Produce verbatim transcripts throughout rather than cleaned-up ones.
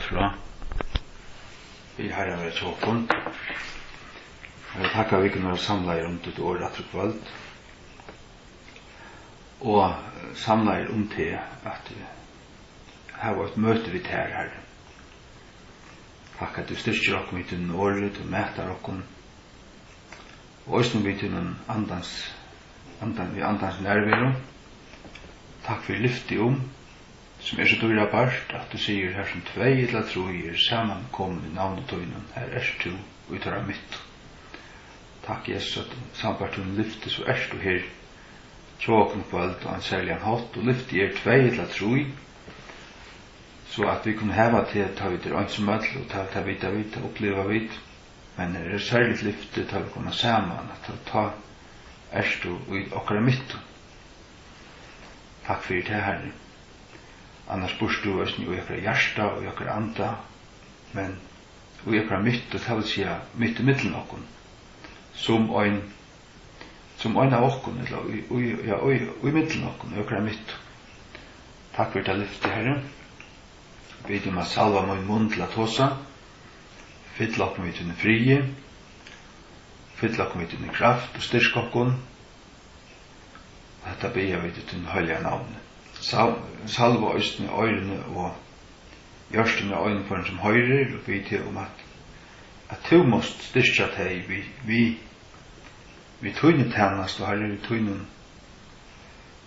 Frá. Við Harran vera hjá okkum. Eg vil takka, vit kunnu vera samlaðir um títt orð aftur í kvøld. Og, eh, samlaðir um teg, at, eh, hava eitt møti við tær, Harri. Takk, at tú styrkir okkum við tínum orði, tú matar okkum. Og eisini við tínum andans, andan, við andans nærveru. Takk fyri lyfti um, sum er so dýrabært, at tú sigur, har sum tvey ella trý eru samankomin í navni tínum, har ert tú í teirra mitt. Takk, Jesus, at sambært tínum lyfti, so ert tú her hjá okkum í kvøld á ein serligan hátt, og lyfti er tvey ella trý, so at vit kunnu hava teg, tá vit eru einsamøll, og tá, tað vita vit, tað uppliva vit. Men er serligt lyfti, tá vit koma saman, at tá, tá ert tú í okkara midtu. Takk fyri tað, Harri. Annars býrt tú eisini í okkara hjarta og í okkara anda, men í okkara midtu, tað vil siga, mitt ímillum okkum, sum ein, sum ein av okkum, ella í, í, ja, í, í millum okkum, í okkara midtu. Takk fyri tað lyfti, Harri. Biði teg um at salva mín munn til at tosa. Fyll okkum við tínum friði. Fyll okkum við tíni kraft og styrk okkum. Hetta biðja vit í tínum heilaga navni. Sal-, salva eisini oyruni og hjørtuni á einum hvørjum, sum hoyrir, og biði teg um, at, at tú mást styrkja tey við, við, við tíni tænastu, Harri, við tínum,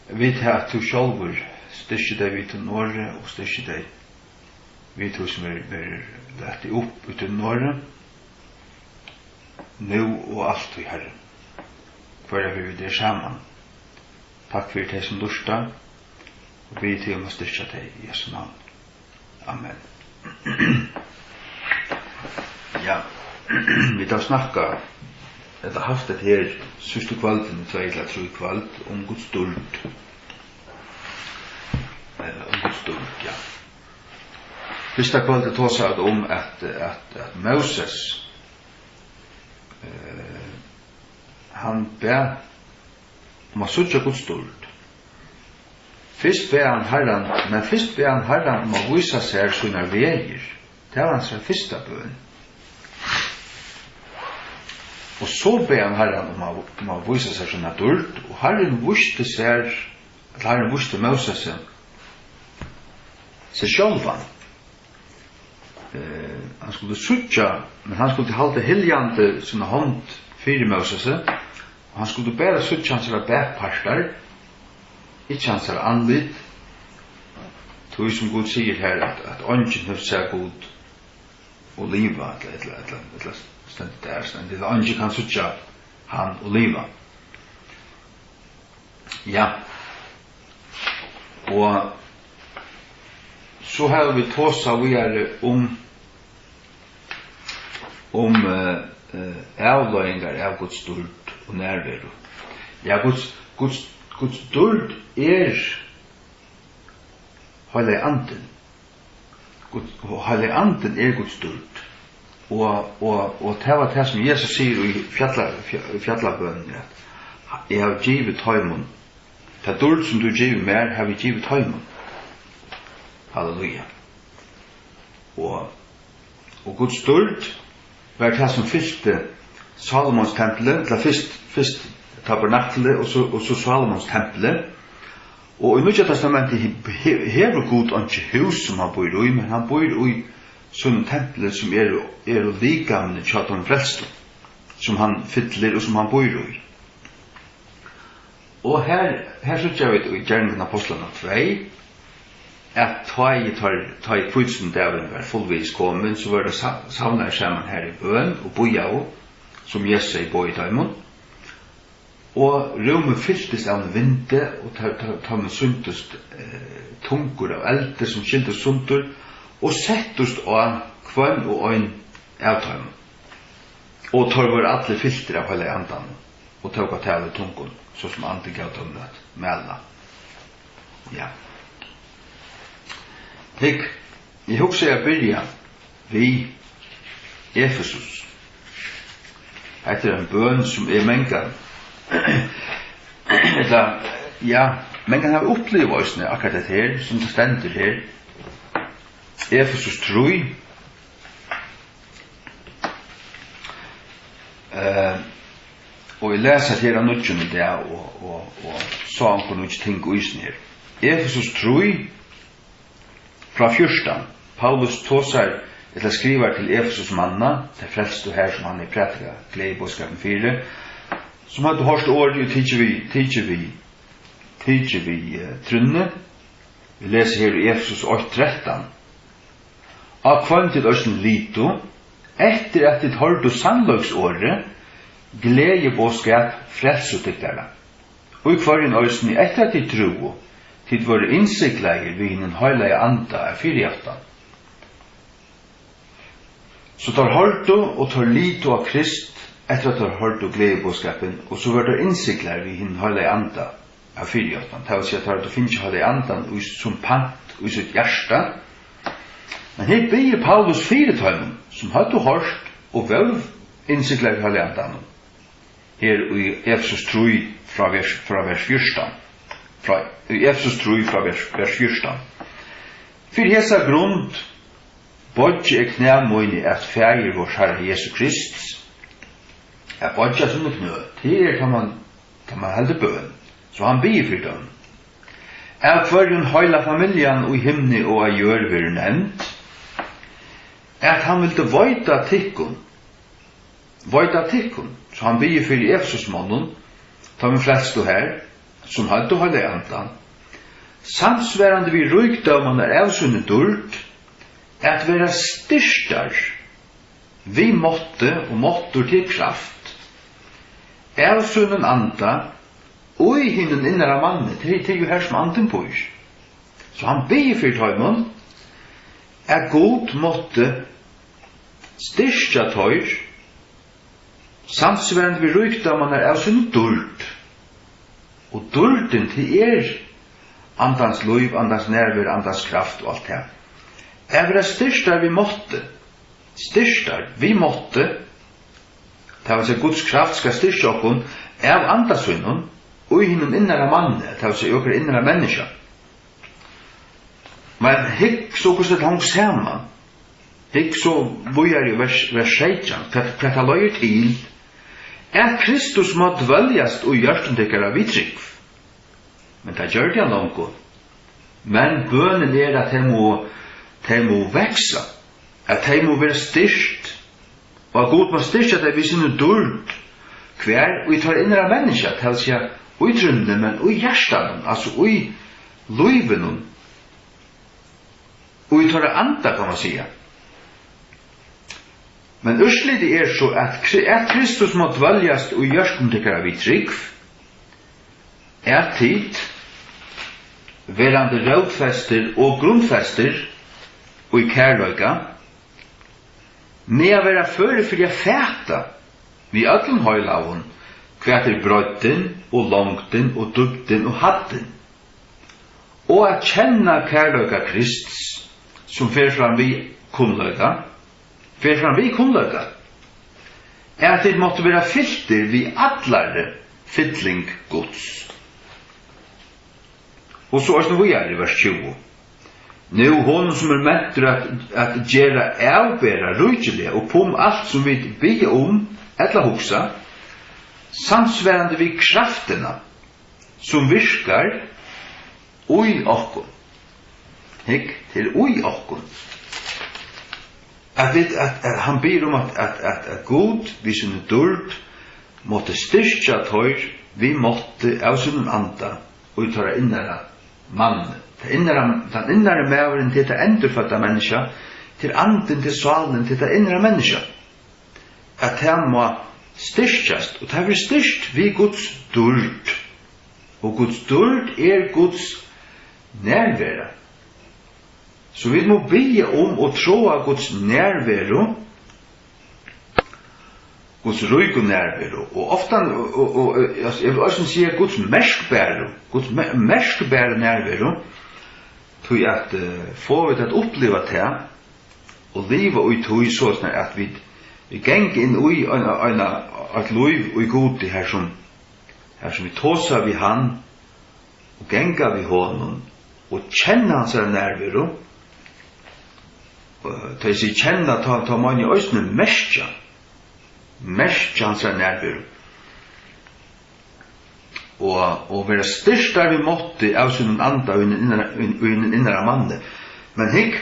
við tað, at tú sjálvur styrkir tey við tínum orði og styrkir tey við tí, sum verður, verður latið upp í tínum orði, nú og altíð, Harri, hvørja ferð vit eru saman. Takk fyri tey, sum lurta, og biði teg um at styrkja tey í Jesu navn. Amen. Ja, vit hava snakkað, ella havt hetta her síðstu kvøldini, tvey ella trý kvøld, um Guds dýrd. Eh, um Guds dýrd, ja. Fyrsta kvøldið tosaðu vit um, at, at, at Móses, eh, hann bað um at síggja Guds dýrd. Fyrst bað hann Harran, men fyrst bað hann Harran um at vísa sær sínar vegir. Tað var hansara fyrsta bøn. Og so bað hann Harran um at, um at vísa sær sína dýrd, og Harrin vísti sær, ella Harrin vísti Mósesi seg sjálvan. Eh, hann skuldi síggja, men hann skuldi halda hyljandi sína hond fyri Mósesi, og hann skuldi bara síggja hansara bakpartar, ikki hansara andlit, tí sum Gud sigur her, at, at eingin hevur sæð Gud og liva, ella, ella, ella, ella stendur tað, stendur, ella eingin kann síggja hann og liva. Ja. Og so hava vit tosað víðari um, um, eh, eh, avleiðingar av Guds dýrd og nærveru. Ja, Guds, Guds, Guds dýrd er Heilagi Andin. Gud, og Heilagi Andin er Guds dýrd. Og, og, og tað var tað, sum Jesus sigur í fjalla-, fja-, fjallabønini, at: "Eg havi givið teimum, ta dýrd, sum tú givið mær, havi eg givið teimum." Halleluja. Og, og Guds dýrd var tað, sum fylti Salomons templi, ella fyrst, fyrst tabernaklið og so, og so Salomons templi. Og í Nýggja Testamenti he-, he-, hevur Gud einki hús, sum hann býr í, men hann býr í sínum templi, sum eru, eru likamini hjá teimum frelstu, sum hann fyllir og sum hann býr í. Og her, her síggja vit í Gerningar Apostlanna tvey, at tá ið teir, tá ið hvítusunnudagurin var fullvegis komin, so vóru teir sa-, savnaðir saman her í bøn og bíðaðu, sum Jesus hevði boðið teimum. Og rúmið fyltist av einum vindi, og teir, teir, teimum sýndust, eh, tungur av eldi, sum skildust sundur, og settust á hvønn og ein av teimum. Og teir vóru allir fyltir av Heilaga Andanum, og tóku at tala í tungum, so sum Andin gav teimum at mæla. Ja. Hygg, eg hugsaði at byrja við Efesus. Hetta er ein bøn, sum eg mangan, ella, ja, mangan havi upplivað eisini, akkurát hetta her, sum tað stendur her. Efesus trý. Eh, og eg lesi hetta her av nýggjum í dag, og, og, og sá onkur nýggj ting í sum her. Efesus trý, frá fjúrtan. Paulus tosar ella skrivar til Efesus manna, tey frelstu har, sum hann hevur prædikað gleðiboðskapin fyri, sum høvdu hoyrt orðið og tikið við, tikið við, tikið við, eh, trúnni. Vit lesa her í Efesus eitt trettan: Á hvønn tit eisini litu, eftir at tit hoyrdu sannleiksorðið, gleðiboðskap frelsu tykkara, í hvørjum eisini, eftir at tit trúðu, tit vóru innsiglaðir við hinum heilaga anda av fyrijáttan. So teir hoyrdu, og teir litu á Krist, eftir at teir hoyrdu gleðiboðskapin, og so vóru teir innsiglaðir við hinum heilaga anda av fyrijáttan. Tað vil siga, teir høvdu fingið heilaga andan í, sum pant í sítt hjarta. Men her biður Paulus fyri teimum, sum høvdu hoyrt og vóru innsiglaðir við heilaga andanum. Her í Efesus trý, frá vers, frá vers fjúrtan. Frá, í Efesus trý, frá vers, vers fjúrtan: Fyri hesa grund boygi eg knæ míni at Faðir vors Harra Jesu Krists. At boyggja síni knø, tað er, tá mann, tá mann heldur bøn. So hann biður fyri teimum. Av hvørjum heila familjan í himni og á jørð verður nevnd, at hann vildi veita tykkum, veita tykkum, so hann biður fyri Efesusmonnum, teimum flestu har, sum høvdu heilaga andan, samsvarandi við ríkdómarnar av síni dýrd, at vera styrktar við mátti, og máttur til kraft, av sínum anda, í hinum innara manni, tað er, tað er jú har, sum andin býr. So hann biður fyri teimum, at Gud mátti styrkja teir, samsvarandi við ríkdómarnar av síni dýrd. Og dýrdin, tað er andans lív, andans nærveru, andans kraft og alt tað. At vera styrktar við mátti, styrktar við mátti, tað vil siga, Guds kraft skal styrkja okkum av anda sínum í hinum innara manni, tað vil siga, í okkara innara menniskja. Men hygg so, hvussu tað hong saman. Hygg so víðari í vers, vers seytjan, hvat, hvat tað leiðir til, at Kristus má dvøljast í hjørtum tykkara við trúgv. Men tað gjørdi hann longu. Men bønin er, at tey mugu, tey mugu vaksa, at tey mugu vera styrkt, og at Gud má styrkja tey við síni dýrd, hvar? Í teirra innra menniskja, tað vil siga, í trúnni, men í hjartanum, altso í lívinum, í teirra anda, kann man siga. Men úrslitið er so, at Kri-, at Kristus má dvøljast í hjørtum tykkara við trúgv, at tit, verandi rótfestir og grundfestir í kærleika, mega vera førir fyri at fata við øllum heilagum, hvat er breiddin og longdin og dýpdin og hæddin, og at kenna kærleika Krists, sum fer fram við kunnleika, fer fram við kunnleika, at tit máttu vera fyltir við allari fylling Guds. Og so eisini víðari í vers tjúgu. Nú honum, sum er mentur at, at gera avbera ríkiliga upp um alt, sum vit biðja um ella hugsa, samsvarandi við kraftina, sum virkar í okkum. Hygg, tað er í okkum. At vit, at, at hann biður um, at, at, at, at Gud við síni dýrd mátti styrkja teir við mátti av sínum anda í teirra innara manni. Tað innara, tann innari maðurin, tað er tað endurfødda menniskja, tað er andin, tað er sálin, tað er tað innara menniskja. At tað má styrkjast, og tað verður styrkt við Guds dýrd. Og Guds dýrd er Guds nærvera. So vit mugu biðja um og tráa Guds nærveru, Guds ríku nærveru, og ofta, og, og, og, altso, eg vil eisini siga Guds merkbæru, Guds me-, merkbæru nærveru, tí at, eh, fáa vit at uppliva tað og liva í tí, soleiðis at vit, vit ganga inn í eina, eina, eitt lív í Gudi, har sum, har sum vit tosa við hann, og ganga við honum og kenna hansara nærveru, tá eg sigi kenna, tá, tá meini eg eisini merkja, merkja hansara nærveru. Og, og vera styrktar við mátti av sínum anda í hinum innra, í, í hinum innra manni. Men hygg,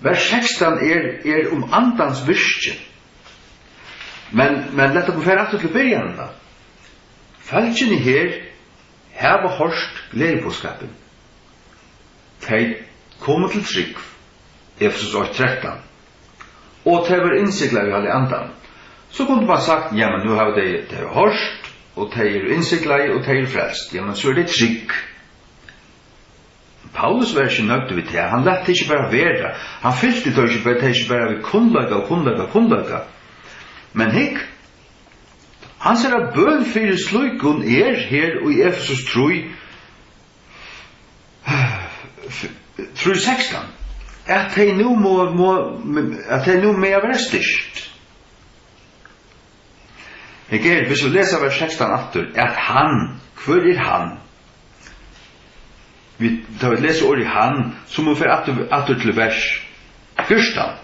vers sekstan er, er um andans virki. Men, men lat okkum fara aftur til byrjanina. Fólkini her hava hoyrt gleðiboðskapin. Tey komu til trúgv, Efesus eitt trettan, og tey vóru innsiglað í Heilaga Andanum. So kundi mann sagt, jamen, nú hava tey, tey hava hoyrt, og tey eru innsiglaði, og tey eru frelst. Jamen, so eru tey trygg. Paulus var ikki nøgdur við tað. Hann læt tað ikki bara vera. Hann fylti tað ikki bara, tað ikki bara við kunnleika og kunnleika og kunnleika. Men hygg, hansara bøn fyri slíkum er her í Efesus trý, trý sekstan, at tey nú má, má, at tey nú mega vera styrkt. Hygg her, hvis vit lesa vers sekstan aftur, at hann, hvør er hann? Vit, tá vit lesa orðið hann, so mugu vit fara aftur, aftur til vers fjúrtan.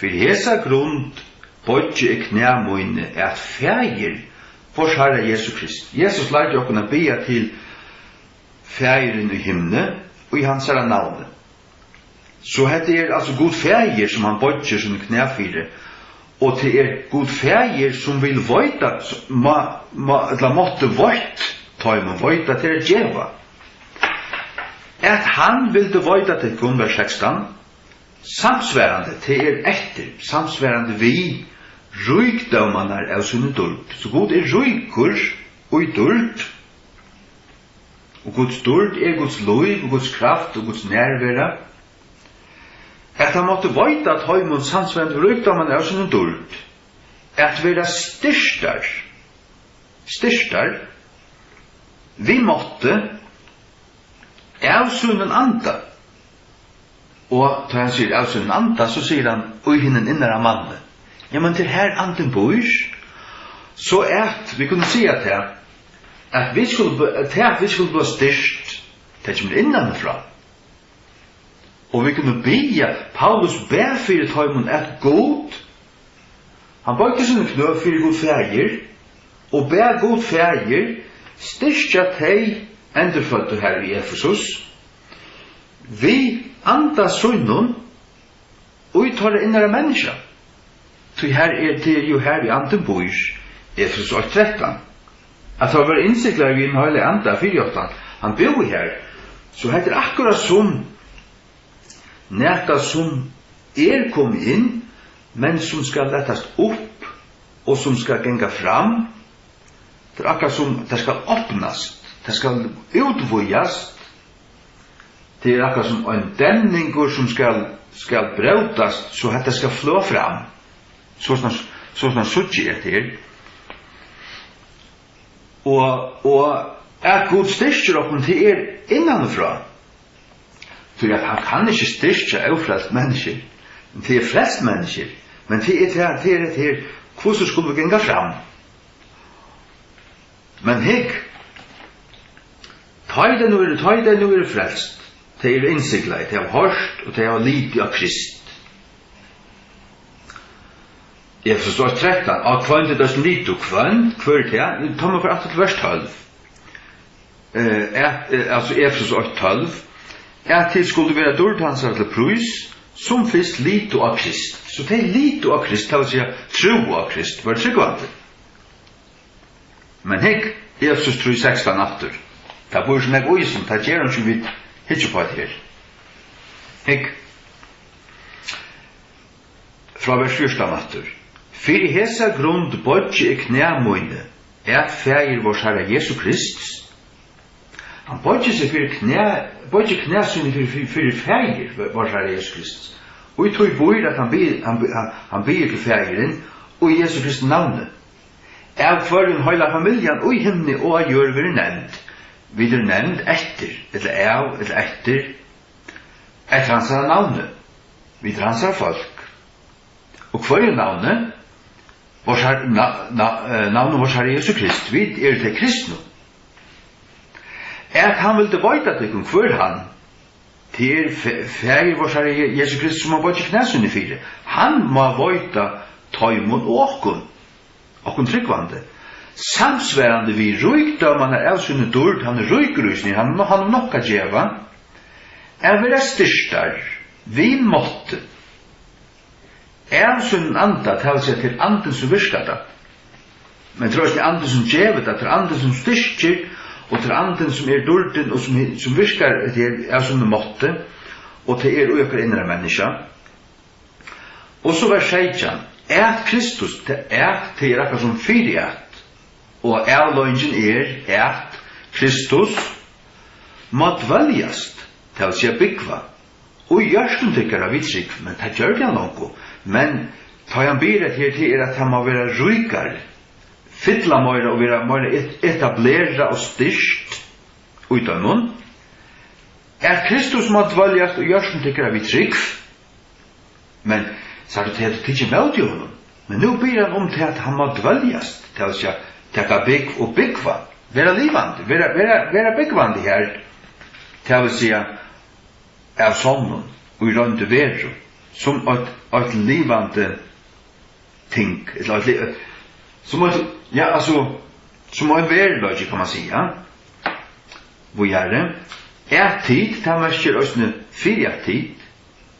Fyri hesa grund boyggi eg knæ míni at Faðir vors Harra Jesu Krist. Jesus lærdi okkum at biðja til Faðirin í himni, í hansara navni. So hetta er altso Gud Faðir, sum hann boyggir síni knæ fyri, og tað er Gud Faðir, sum vil veita, má, má, ella mátti veitt teimum, veita, tað er at geva. At hann vildi veita tykkum, vers sekstan, samsvarandi, tað er eftir, samsvarandi við ríkdómarnar av síni dýrd. So Gud er ríkur í dýrd, og Guds dýrd er Guds lív, og Guds kraft, og Guds nærvera. At hann mátti veita teimum samsvarandi við ríkdómarnar av sínum dýrd, at vera styrktar, styrktar við mátti av sínum anda. Og tá hann sigur av sínum anda, so sigur hann í hinum innara manni. Jamen, tað er har andin býr. So at vit kunnu siga tað, at vit skulu, tað at vit skulu blíva styrkt, tað kemur innan frá. Og vit kunnu biðja, Paulus bað fyri teimum, at Gud, hann boygdi síni knø fyri Gud Faðir, og bað Gud Faðir styrkja tey endurføddu har í Efesus, við anda sínum í teirra innara menniskja. Tí har er, tað er jú har í andin býr, Efesus eitt trettan. At teir vóru innsiglaðir við ein heilagan anda fyri okkum, hann búði har. So hetta er akkurát sum nakað, sum er komið inn, men sum skal latast upp og sum skal ganga fram. Tað er akkurát sum tað skal opnast, tað skal útvíðast. Tað er akkurát sum ein demningur, sum skal, skal brótast, so hetta skal fláa fram. Sostatt, sostatt síggi eg hetta her. Og, og at Gud styrkir okkum, tað er innanfrá. Tí at hann kann ikki styrkja ófrelst menniskju, men tað er frelst menniskju. Men tað er, tað er, tað er, tað er, hvussu skulu vit ganga fram? Men hygg, tá ið tey nú eru, tá ið tey nú eru frelst, tey eru innsiglaði, tey hava hoyrt og tey hava litið á Krist. Efesus eitt trettan, á hvønn tit eisini litu, hvønn, hvør er tað? Tá man fer aftur til vers tólv. Eh, at, eh, altso Efesus eitt tólv, at tit skuldu vera dýrd hansara til prís, sum fyrst litu á Krist. So tey litu á Krist, tað vil siga, trúðu á Krist, vóru trúgvandi. Men hygg, Efesus trý sekstan aftur. Tað býr so nógv í sum, tað ger hon sum vit hyggja upp á hetta her. Hygg. Frá vers fjúrtan aftur. Fyri hesa grund boyggi eg knæ míni, at Faðir vors Harra Jesu Krists. Hann boyggir seg fyri knæ, boyggir knæ síni fyri, fyri, fyri Faðir vors Harra Jesu Krists. Og í tí býr, at hann bi-, hann bi-, hann, hann biður til Faðirin í Jesu Kristi navni. Av hvørjum heila familjan í himni og á jørð verður nevnd. Vit eru nevnd eftir, ella av, ella eftir, eftir hansara navni. Vit eru hansara fólk. Og hvørjum navni? Vors Har-, na-, na-, eh, navni vors Harra Jesu Krist. Vit eru tey kristnu. At hann vildi veita tykkum, hvør hann, Tað er Fa-, Faðir vár Harra Je-, Jesu Kristus, sum hann boyggir knæ síni fyri. Hann má veita teimum og okkum, okkum trúgvandi, samsvarandi við ríkdómarnar av síni dýrd, hann er ríkur í síni, hann, hann hevur nokk at geva, at vera styrktar við mátti av sínum anda, tað vil siga, til andin, sum virkar tað. Men tað er eisini andin, sum gevur tað, tað er andin, sum styrkir, og tað er andin, sum er dýrdin, og sum, sum virkar hetta her av sínum mátti, og tað er í okkara innra menniskja. Og so vers seytjan, at Kristus, tað at, tað er akkurát sum fyri at, og avleiðingin er, at Kristus má dvøljast, tað vil siga búgva, í hjørtum tykkara við trúgv, men tað gjørdi hann longu. Men tá hann biður hetta her, tað er, at hann má vera ríkari, fylla meira og vera meira et-, etablerað og styrkt í teimum, at Kristus má dvøljast í hjørtum tykkara við trúgv. Men, sært tú, tað hevur tikið ímóti honum. Men nú biður hann um tað, at hann má dvøljast, tað vil siga, taka búgv og búgva, vera livandi, vera, vera, vera búgvandi har, tað vil siga, av sonnum, í roynd og veru, sum eitt, eitt livandi ting, ella eitt li-, sum eitt, ja, altso, sum ein veruleiki, kann man siga. Víðari, at tit, tað merkir eisini fyri at tit,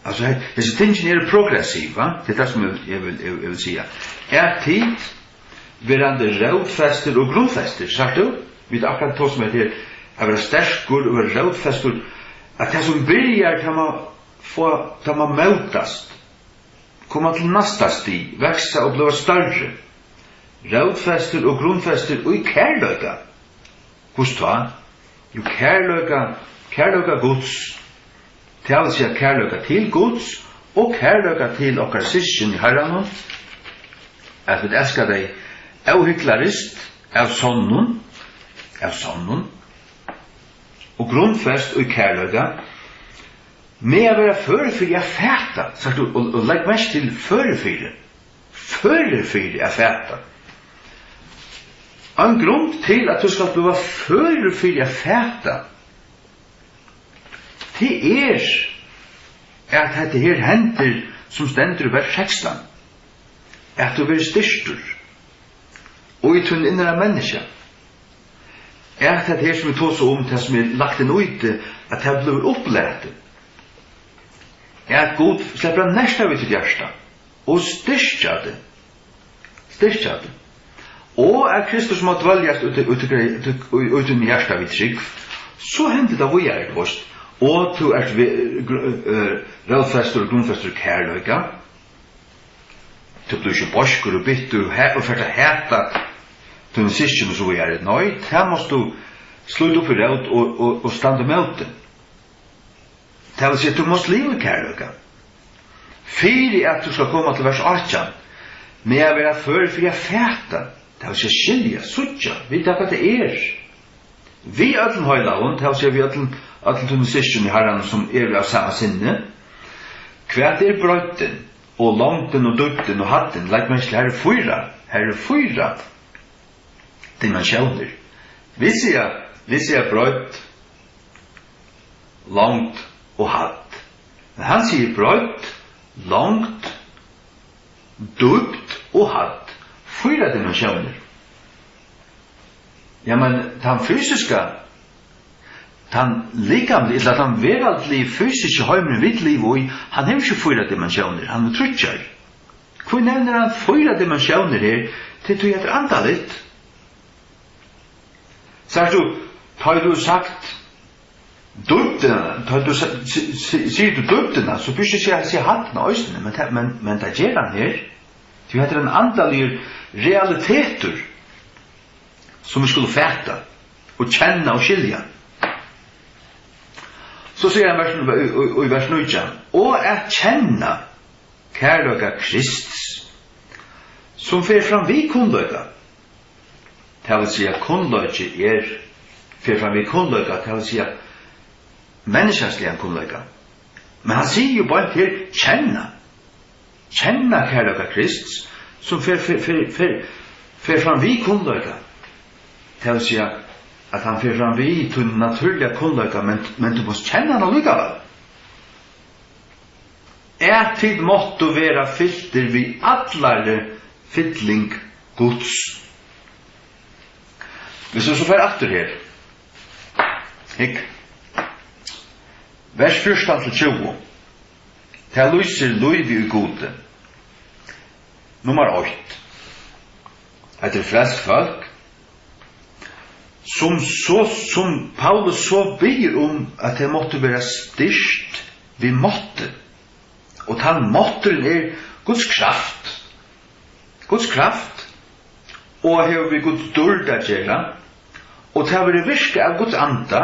altso, he-, hesi tingini eru progressiv, va? Tað er tað, sum eg vil, eg vil, eg vil, eg vil siga. At tit, verandi rótfestir og grundfestir, sært tú? Vit akkurát tosa um hetta her, at vera sterkur og vera rótfestur, at tað, sum byrjar, tað má fáa, tað má mótast, koma til næsta stig, vaksa og blíva størri, rótfestir og grundfestir í kærleika. Hvussu tá? Jú, kærleika, kærleika Guds, tað vil siga, kærleika til Guds og kærleika til okkara systkin í Harranum, at vit elska tey óhyglarist av sonnum, av sonnum, og grundfest í kærleika, Meg at vera førur fyri at fata, sært tú, og, og legg merki til, førur fyri, førur fyri at fata. Ein grund til, at tú skalt blíva førur fyri at fata, tað er, at hetta her hendir, sum stendur í vers sekstan, at tú verður styrktur, og í tín innra menniskja, at hetta her, sum vit tosa um, tað, sum er lagt inn í teg, at tað blívur upplatið, at Gud sleppur at nerta við títt hjarta og styrkja teg, styrkja teg, og at Kristus má dveljast í tí, í tí, í, í tínum hjarta við trúgv, so hendir tað víðari, tú veist, og tú ert ve-, gr-, eh, rótfestur og grundfestur í kærleika. Tú blívur ikki beiskur og bittur og ha-, og fert at hata tíni systkin og so víðari. Nei, tað mást tú slíta upp í rót og, og, og standa ímóti. Tað vil siga, tú mást liva í kærleika. Fyri at tú skal koma til vers átjan, meg at vera førur fyri at fata, tað vil siga skilja, síggja, vita hvat tað er. Við øllum heilagum, tað vil siga við øllum, øllum tínum systkinum í Harranum, sum eru av sama sinni. Hvat er breiddin og longdin og dýpdin og hæddin? Legg merki til, har eru fýra, har eru fýra dimensjónir. Vit siga, vit siga breidd, longd og hædd. Men hann sigur breidd, longd, dýpt og hædd. Fýra dimensjónir. Ja, men tann fysiska, tann likamligi, ella tann veraldligi, fysiski heimurin, vit liva í, hann hevur ikki fýra dimensjónir, hann hevur tríggjar. Hví nevnir hann fýra dimensjónir her? Tað er tí, at tað er andaligt. Sært tú, tá ið tú hevur sagt dýpdina, tá ið tú se-, si-, si-, sigur tú dýpdina, so býrt tú siga, siga hæddina eisini, men tað, men, men tað ger hann her. Tí hetta er ein andaligur realitetur, sum vit skulu fata og kenna og skilja. So sigur hann vers, í, í, í vers nítjan, og at kenna kærleika Krists, sum fer fram við kunnleika. Tað vil siga, kunnleiki er, fer fram við kunnleika, tað vil siga, menniskjasligan kunnleika. Men hann sigur jú beint her, kenna. Kenna kærleika Krists, sum fer, fer, fer, fer, fer fram við kunnleika. Tað vil siga, at hann fer fram við tín natúrliga kunnleika, men, men tú mást kenna hann allíkavæl. at tit máttu vera fyltir við allari fylling Guds. Hvis tú so fer aftur her, hygg, vers fjúrtan til tjúgu, tað lýsir lívið í Gudi. Nummar eitt. Hetta er frelst fólk, sum so, sum Paulus so biður um, at tey máttu vera styrkt við mátti. Og tann mátturin er Guds kraft. Guds kraft, og hevur við Guds dýrd at gera, og tað verður virkað av Guds anda,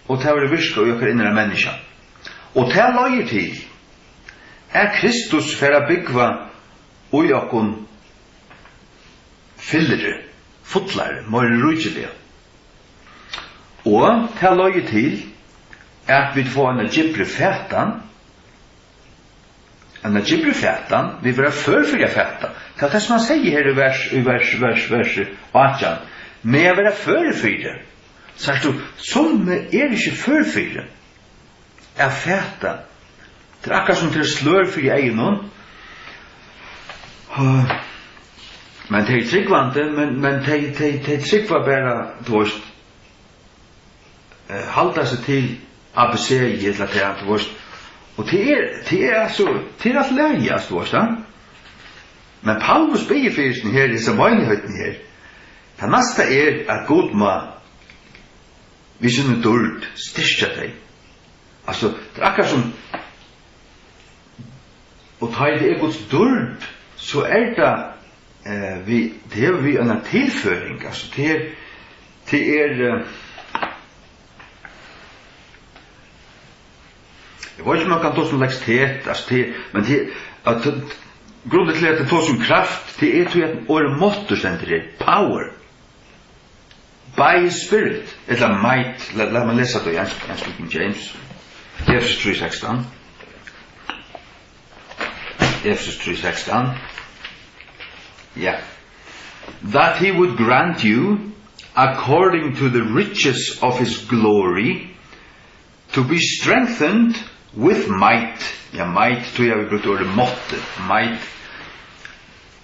og tað verður virkað í okkara innra menniskja. Og tað leiðir til, at Kristus fer at búgva í okkum fyllri, fullari, meira ríkiliga. Og tað leiðir til, at vit fáa eina djúpri fatan, eina djúpri fatan, vit verða før fyri at fata. Tað er tað, sum hann segði her í vers, í vers, vers, vers átjan. Mega vera før fyri. Sært tú, summi eru ikki før fyri at fata. Tað er akkurát sum tað er slør fyri eygunum. Men tey eru trúgvandi, men, men tey, tey, tey trúgva bara, tú veist, eh, halda seg til A B C ella tað, tú veist. Og tað er, tað er altso, tað er alt í lagi, altso, tú veist, ja. Men Paulus biður fyri seg her, hesa meinigheitini her. Tað næsta er, at Gud má við síni dýrd styrkja tey. Altso, tað er akkurát sum, og tá ið tað er Guds dýrd, so er tað, eh, við, tað hevur við eina tilføring, altso, tað er, tað er, eh, eg veit ikki, um man kann tosa um legitimitet, altso, tað er, men tað er, at, grunden til, at tað tosar um kraft, tað er, tí at orðið máttur stendur her, power. By his spirit, ella might, lat, lat meg lesa tað í Ensku, Ensku King James. Efesus trý sekstan. Efesus trý sekstan. Ja. That he would grant you, according to the riches of his glory, to be strengthened with might. Ja, might, tí hava vit brúkt orðið mátti. Might,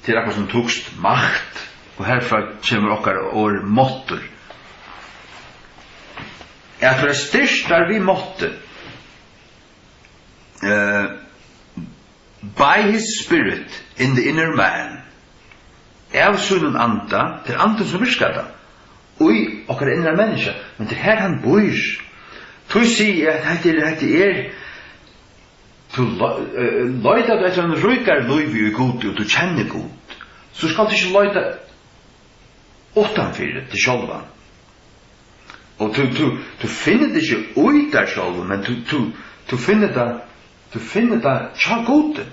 tað er akkurát sum týskt magt, og herfrá kemur okkara orð máttur. At vera styrktar við mátti. Eh, by his spirit in the inner man. Av sínum anda, tað er andin sum virkar tað, í okkara innra menniskja, men tað er har hann býr. Tí sigi eg at hetta er, hetta er, tú le-, eh, leitar tú eftir einum ríkari lívi í Gudi og tú kennir Gud, so skalt tú ikki leita uttanfyri teg sjálvan. Og tú, tú, tú finnur tað ikki í tær sjálvum, men tú, tú, tú finnur tað, tú finnur tað hjá Gudi.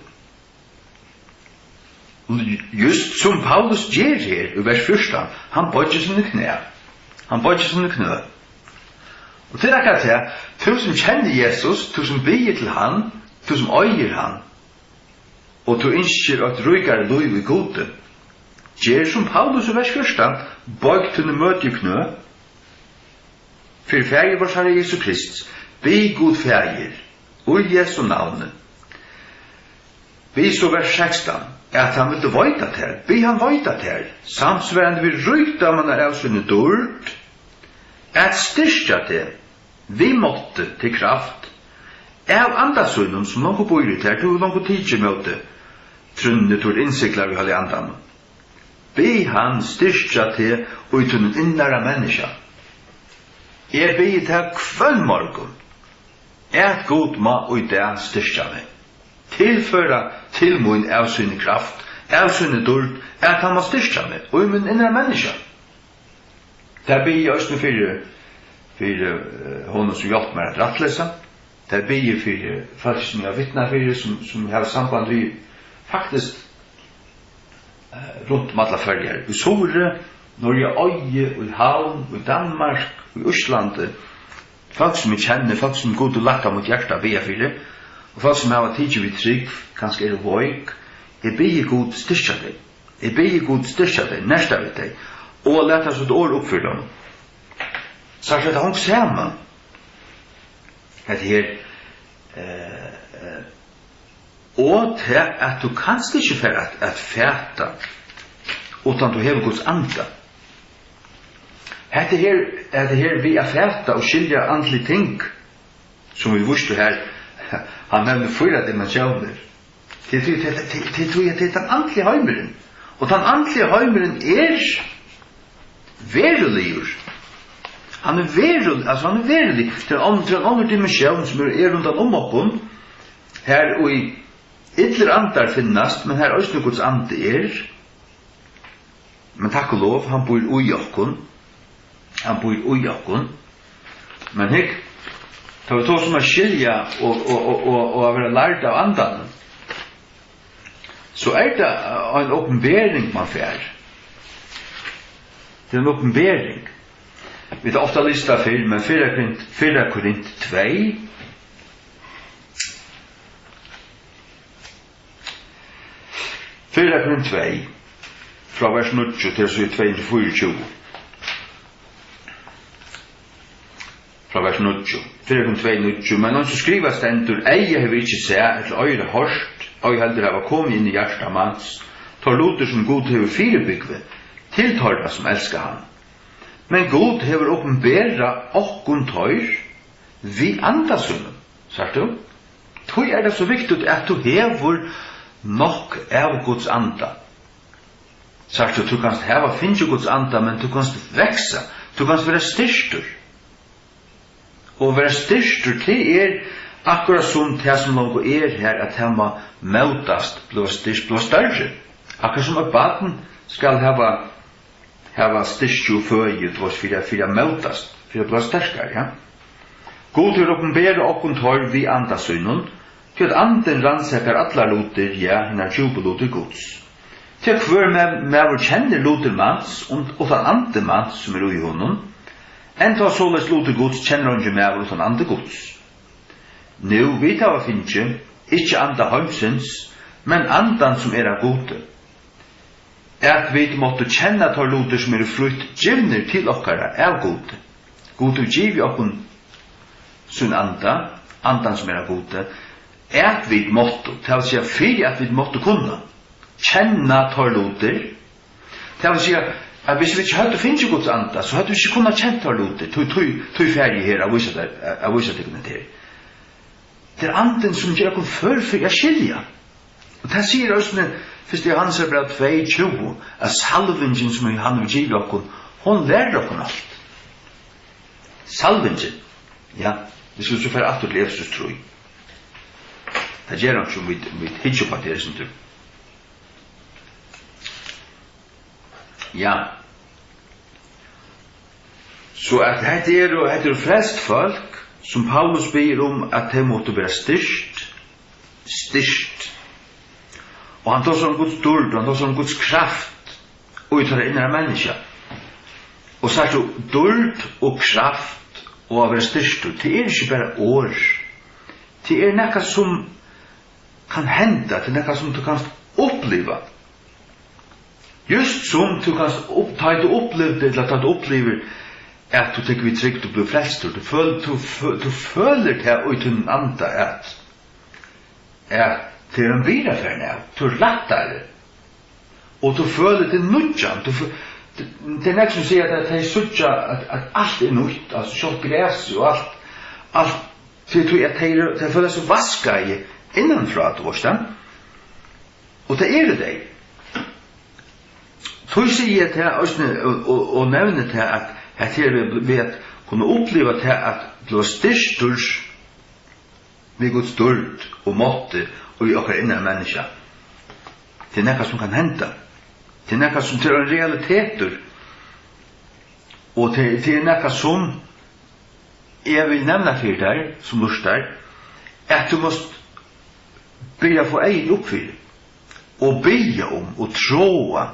Júst sum Paulus ger her í vers fjúrtan, hann boyggir síni knæ. Hann boyggir síni knø. Og tað er akkurát tað, tú sum kennir Jesus, tú sum biður til hann, tú sum eigur hann, og tú ynskir eitt ríkari lív í Gudi, ger sum Paulus í vers fjúrtan, boygg tíni møtu knø fyri Faðir vors Harra Jesu Krists, bið Gud Faðir, í Jesu navni. Bið so vers sekstan, at hann vildi veita tær, bið hann veita tær, samsvarandi við ríkdómarnar av síni dýrd, at styrkja teg við mátti, til kraft, av anda sínum, sum longu býr í tær, tú hevur longu tikið ímóti trúnni, tú ert innsiglað við Heilaga Andanum. Bið hann styrkja teg í tínum innara menniskja. Eg biði tað hvønn morgun, at Gud má í dag styrkja meg, tilføra til mín av síni kraft, av síni dýrd, at hann má styrkja meg í mín innara menniskja. Tað biði eg eisini fyri, fyri, eh, honum, sum hjálpti mær at rættlesa. Tað biði eg fyri fólk, sum eg havi vitnað fyri, sum, sum eg havi samband við, faktiskt, eh, runt um allar Føroyar. Í Suðuroy, Noregi, í Havn, í Danmark, í Íslandi. Fólk, sum eg kenni, fólk, sum Gud hevur lagt á mítt hjarta at biðja fyri, og fólk, sum hava tikið við trúgv, kanska eru veik. Eg biði Gud styrkja tey. Eg biði Gud styrkja tey, nerta við tey, og lata sítt orð uppfylla. Sært tú, hetta hongur saman. Hetta her, eh, eh, Og tað, at tú kanst ikki fara at, at fata, uttan tú hevur Guds anda. Hetta her, hetta her við at fata og skilja andlig ting, sum vit vístu her, hann nevnir fýra dimensiónir. Tað er tí, tað, tað, tað, tað er tí, at tað er tann andligi heimurin. Og tann andligi heimurin er veruligur. Hann er verul-, altso, hann er veruligur. Tað er ein, tað er ein annar dimensión, sum er, er rundan um okkum, har í illir andar finnast, men har eisini Guds andi er. Men takk og lov, hann býr í okkum. Hann býr í okkum. Men hygg, tá vit tosa um at skilja og, og, og, og, og at vera lærd av Andanum, so er tað ein opinbering, man fær. Tað er ein opinbering. Vit hava ofta lisið tað fyrr, men fyrra Korint, fyrra Korint tvey, fyrra Korint tvey, frá vers níggju til síðu tvey hundrað og fýraogtjúgu. Frá vers níggju. Fyrra Korint tvey níggju: "Men eins og skrivað stendur: Eyga hevur ikki sæð, ella oyra hoyrt, ei heldur hava komið inn í hjarta mans, teir lutir, sum Gud hevur fyribúgvið til teirra, sum elska hann. Men Gud hevur opinberað okkum teir við anda sínum." Sært tú? Tí er tað so viktigt, at tú hevur nokk av Guds anda. Sært tú, tú kanst hava fingið Guds anda, men tú kanst vaksa, tú kanst vera styrktur. Og vera styrktur, tað er akkurát sum tað, sum longu er her, at tað má mótast, blíva styrkt, blíva størri. Akkurát sum eitt barn skal hava, hava styrki og føði, tú veist, fyri at, fyri at mótast, fyri at blíva sterkari, ja. Gud hevur opinberað okkum teir við anda sínum, tí at andin rannsakar allar lutir, ja, hinar djúpu lutir Guds. Tí hvør ma-, maður kennir lutir mans, um, uttan andi mans, sum er í honum. Enntá soleiðis lutir Guds kennir eingin maður uttan andi Guds. Nú, vit hava fingið, ikki anda heimsins, men andan, sum er av Gudi, at vit máttu kenna teir lutir, sum eru frítt givnir til okkara av Gudi. Gud hevur givið okkum sín anda, andan, sum er av Gudi, at vit máttu, tað vil siga, fyri at vit máttu kunna kenna teir lutir. Tað vil siga, at hvis vit ikki høvdu fingið Guds anda, so høvdu vit ikki kunnað kent teir lutir, tí, tí, tí fari eg her at vísa tær, at vísa tykkum hetta her. Tað er andin, sum ger okkum før fyri at skilja. Og tað sigur eisini fyrsta Jóhannesar bræv tvey tjúgu, at salvingin, sum hann hevur givið okkum, hon lærir okkum alt. Salvingin, ja, vit skulu so fara aftur til Efesus trý. Tað ger hann, sum vit, vit hyggja upp at, er sum tú. Ja. So at hetta eru, hetta eru frelst fólk, sum Paulus biður um, at tey máttu vera styrkt, styrkt. Og hann tosar um Guds dýrd, og hann tosar um Guds kraft í teirra innra menniskja. Og sært tú, dýrd og kraft og at vera styrktur, tað er ikki bara orð. Tað er nakað, sum kann henda, tað er nakað, sum tú kanst uppliva. Júst sum tú kanst upp-, tá tú upplivdi, ella tá tú upplivir, at tú tekur við trúgv, tú blívur frelstur, tú føl-, tú fø-, tú følir tað í tínum anda, at, at tað er ein byrða farin av, tú ert lættari, og tú følir teg nýggjan, tú fø-, tað er nógv sum siga, at tey síggja, at, at alt er nýtt, altso sjálvt grasið og alt, alt, tí, tí at tey eru, tey føla seg vaskaði innanfrá, tú veist tað. Og tað eru tey. Tí sigi eg tað eisini og, og, og nevni tað, at hetta her við, við at kunna uppliva tað at blíva styrktur við Guds dýrd og mátti í okkara innra menniskja. Tað er nakað, sum kann henda. Tað er nakað, sum, tað er ein realitetur. Og tað, tað er nakað, sum eg vil nevna fyri tær, sum lurtar, at tú mást byrja at fáa eyguni upp fyri, og biðja um, og tráa,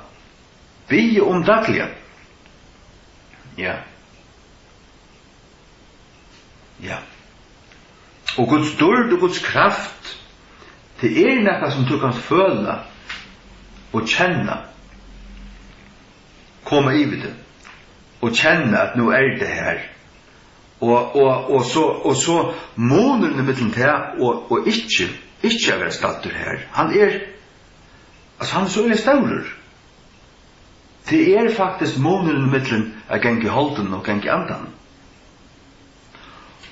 biðja um dagliga. Ja. Ja. Og Guds dýrd og Guds kraft, tað er nakað, sum tú kanst føla og kenna, koma yvir teg, og kenna, at nú er tað her. Og, og, og so, og so munurin ímillum tað og, og ikki, ikki at vera staddur har. Hann er, altso, hann er so øgiliga stórur. Tað er faktiskt munurin millum at ganga í holdinum og ganga í andanum.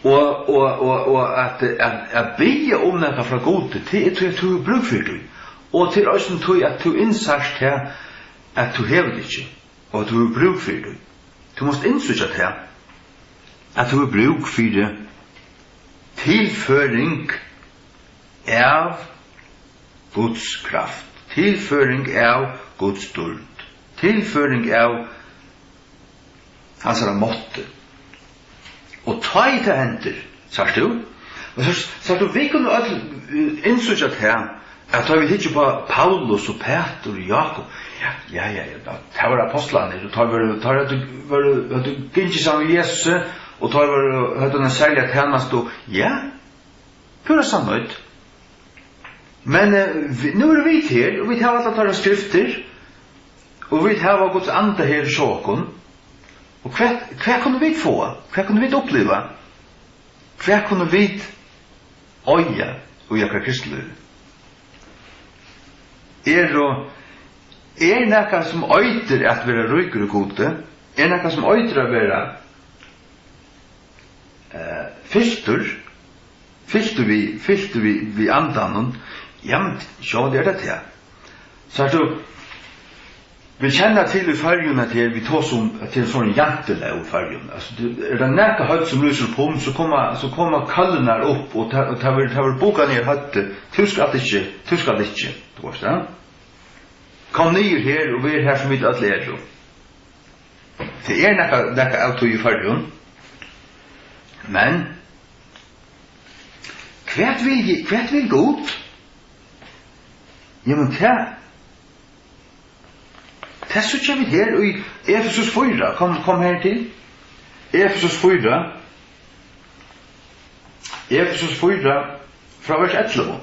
Og, og, og, og at, at, at biðja um nakað frá Gudi, tað er tí, at tú hevur brúk fyri tí. Og tað er eisini tí, at tú innsært tað, at tú hevur tað ikki, og at tú hevur brúk fyri tí. Tú mást innsíggja tað, at tú hevur brúk fyri tilføring av Guds kraft, tilføring av Guds dýrd, tilføring av hansara mátti. Og tá ið tað hendir, sært tú, og sært, sært tú, vit kunnu øll, eh, innsíggja tað, at tá vit hyggja upp á Paulus og Pætur og Jákup, ja, ja, ja, ja, tað vóru apostlarnir, og teir vóru, teir høvdu, vóru, høvdu gingið saman við Jesusi, og teir vóru, høvdu eina serliga tænastu, ja, púra sannheit. Men, eh, vi, nú eru vit her, og vit hava allar teirra skriftir, og vit hava Guds anda her hjá okkum. Og hvat, hvat kunnu vit fáa? Hvat kunnu vit uppliva? Hvat kunnu vit eiga í okkara kristilívi? Er, er nakað, sum eitur at vera ríkur í Gudi? Er nakað, sum eitur at vera, eh, fyltur? Fyltur við, fyltur við, við andanum? Jamen, sjálvandi er tað tað. Sært tú, vit kenna til í Føroyum, at her, vit tosa um, at tað er sovorðið jantelag í Føroyum. Altso, tað, er tað nakað høvd sum rísur upp um, so koma, so koma køllurnar upp, og tað, og tað verður, tað verður bukað niður høvdið. Tú skalt ikki, tú skalt ikki, tú veist tað. Kom niður her og ver her, sum vit øll eru. Tað er nakað, nakað av tí í Føroyum. Men hvat vil, hvat vil Gud? Jamen, tað, tað síggja vit her í Efesus fýra. Kom, kom her til. Efesus fýra. Efesus fýra, frá vers ellivu.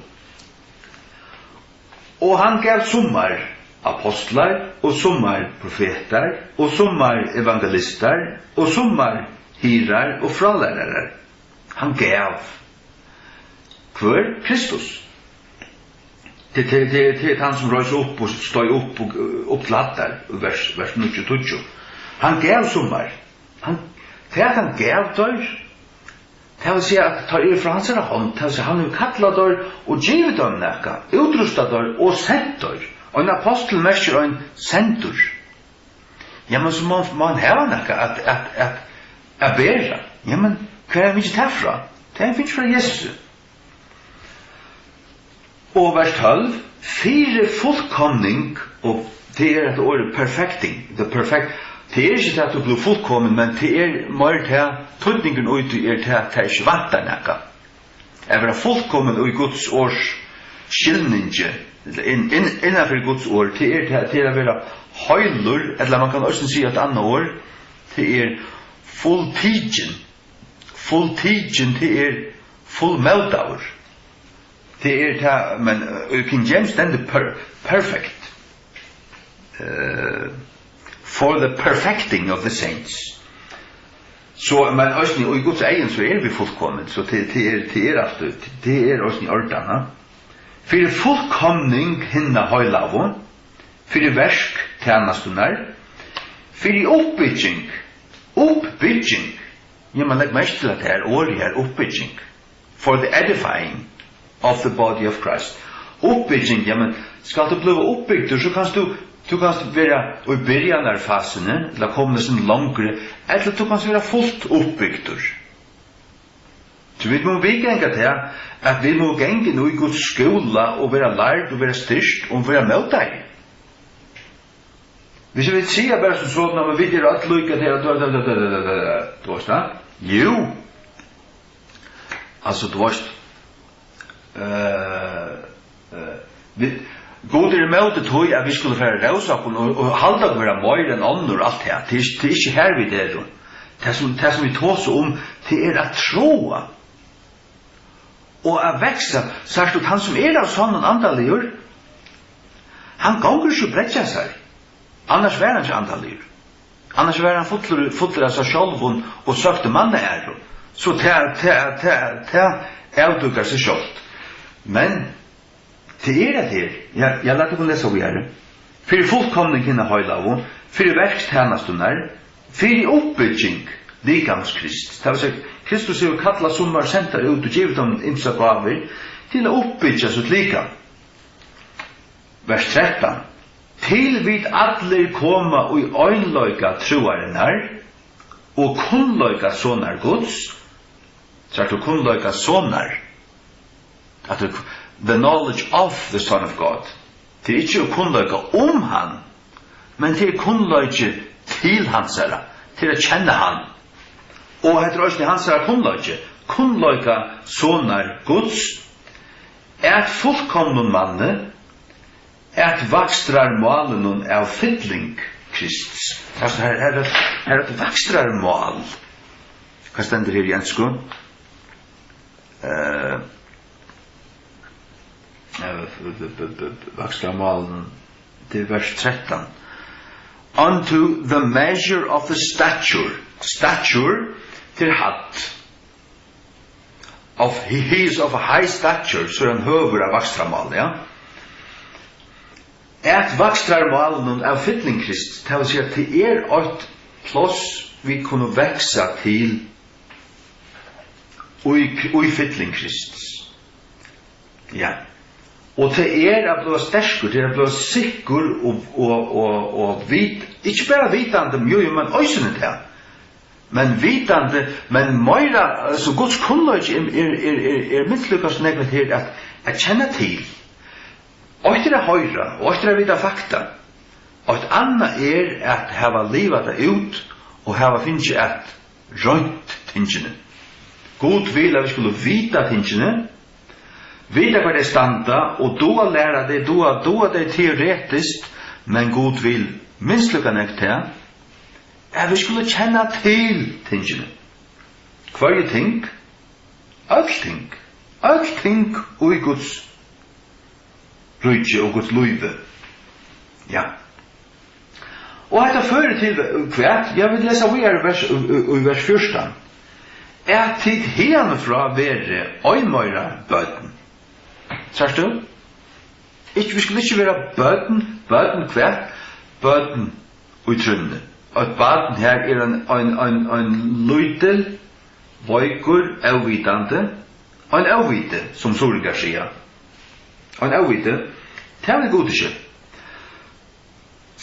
Og hann gav summar apostlar, og summar profetar, og summar evangelistar, og summar hirðar og frálærarar. Hann gav. Hvør? Kristus. Tað, tað, tað, tað er hann, sum reis upp og steig upp og, eh, upp til hæddar, vers, vers níggju og tíggju. Hann gav summar. Hann, tað, at hann gav teir, tað vil siga, at teir eru frá hansara hond, tað vil siga, hann hevur kallað teir og givið teimum nakað, útrustað teir og sent teir. Ein apostul merkir ein sendur. Jamen, so má, má hann hava nakað at, at, at, at bera. Jamen, hvar hevur hann fingið tað frá? Tað hevur hann fingið frá Jesusi. Og vers tólv, fyri fullkomning, og tað er hetta orðið perfecting, the perfect, tað er ikki tað, at tú blívur fullkomin, men tað er meir tað, týdningurin í tí er tað, at tað ikki vantar nakað. At vera fullkomin í Guds orðs skilningi, inn, inn, innan fyri Guds orð, tað er tað, tað er at vera heilur, ella man kann eisini siga eitt annað orð, tað er fulltikin. Fulltikin, tað er fullmótaður. Tað er tað, men, eh, í King James stendur per-, perfect. Eh, for the perfecting of the saints. So, men eisini í Guds eygum, so eru vit fullkomin. So tað, tað er, tað er alt, tað er eisini í ordan, ha? Fyri fullkomning hinna heilagu, fyri verk tænastunnar, fyri uppbygging, uppbygging. Ja, man legg merki til, at tað er orðið her, uppbygging. For the edifying of the body of Christ. Uppbygging, ja, men skal tú blíva uppbygdur, so kanst tú, tú kanst vera í byrjanarfasuni, ella koma eitt sindur longri, ella tú kanst vera fult uppbygdur. So vit mugu viðganga tað, at vit mugu ganga inn í Guds skúla og vera lærd og vera styrkt og vera mótdeild. Hvis vit siga bara sum so, men vit eru øll líka, tað er, tú veist tað? Jú. Altso, tú veist, eh, eh, vit, Gud er ímóti tí, at vit skulu fara at rósa okkum og, og halda okkum vera meira enn onnur, alt tað. Tað er ikki, tað er ikki har vit eru. Tað sum, tað sum vit tosa um, tað er at tráa. Og at vaksa, sært tú, hann sum er av sonnum andaligur, hann gongur ikki og breiggjar sær, annars var hann ikki andaligur. Annars var hann fullur, fullur av sær sjálvum og søkti mannaæru. So tað, tað, tað, tað avdúkar seg sjálvt. Men Tað er at her. Ja, ja, lat okkum lesa víðari. Fyri fullkomning hinna heilagu, fyri verk tænastunnar, fyri uppbygging likams Krists. Tað vil siga, Kristus hevur kallað summar, sent teir út og givið teimum ymsar gávur til at uppbyggja sítt likam. Vers trettan. Til vit allir koma í einleika trúarinnar og kunnleika Sonar Guds. Sært tú, kunnleika Sonar? At tú, the knowledge of the Son of God. Tað er ikki kunnleika um hann, men tað er kunnleiki til hansara, til at kenna hann. Og hetta er eisini hansara kunnleiki, kunnleika Sonar Guds, at fullkomnum manni, at vakstrarmálinum av fylling Krists. Altso, her, her, her er eitt vakstrarmál. Hvat stendur her í ensku? Eh, eh, b-, b-, b-, b-, vakstrarmálinum, tað er vers trettan. Unto the measure of the stature. Stature, tað er hædd. Of, he, he is of a high stature, so er hann høgur av vakstrarmáli, ja. At vakstrarmálinum av fylling Krists, tað vil siga, tað er eitt pláss vit kunnu vaksa til í, í fylling Krists. Ja. Og tað er at blíva sterkur, tað er at blíva sikkur og, og, og, og vit-, ikki bara vitandi, jú, jú, men eisini tað. Men vitandi, men meira, altso, Guds kunnleiki er, er, er, er, er minst líka so nógv her at, at kenna til. Eitt er at hoyra, og eitt er at vita fakta. Eitt annað er at hava livað tað út og hava fingið at roynt tingini. Gud vil, at vit skulu vita tingini, vita hvar tey standa, og duga at læra tey, duga, duga tey teoretiskt, men Gud vil minst líka nógv tað, at vit skulu kenna til tingini. Hvørji ting? Øll ting. Øll ting í Guds ríki og Guds lívi. Ja. Og hetta førir til hvat? Ja, vit lesa víðari í vers, í, í, í vers fjúrtan. At tit hiðani frá verið ei meira børn. Sært tú? Ikki, vit skulu ikki vera børn. Børn hvat? Børn í trúnni. Eitt barn her er ein, ein, ein, ein lítil, veikur, óvitandi, ein óviti, sum suðuroyingar siga. Ein óviti, tað vil Gud ikki.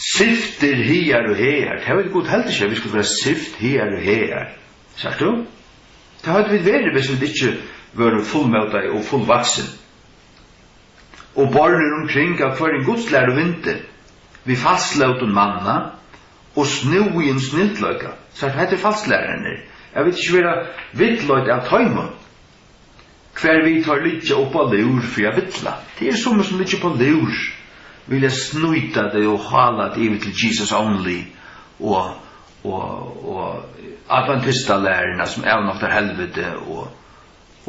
Syftir higar og hagar, tað vil Gud heldur ikki, at vit skulu vera syft higar og hagar. Sært tú? Tað høvdu vit verið, viss vit ikki vóru fullmótaði og fullvaksin. Og bornir umkring av hvørjum gudslæruvindi, við falslótum manna og snúðum snildleika. Sært, hetta er falslærararnir. At vit ikki verða villleidd av teimum, hvar vit teir liggja upp á lúr fyri at villa. Tað eru summi, sum liggja upp á lúr, vilja snýta tey og hála tey yvir til Jesus only og, og, og adventistalæruna, sum avnoktar helviti og,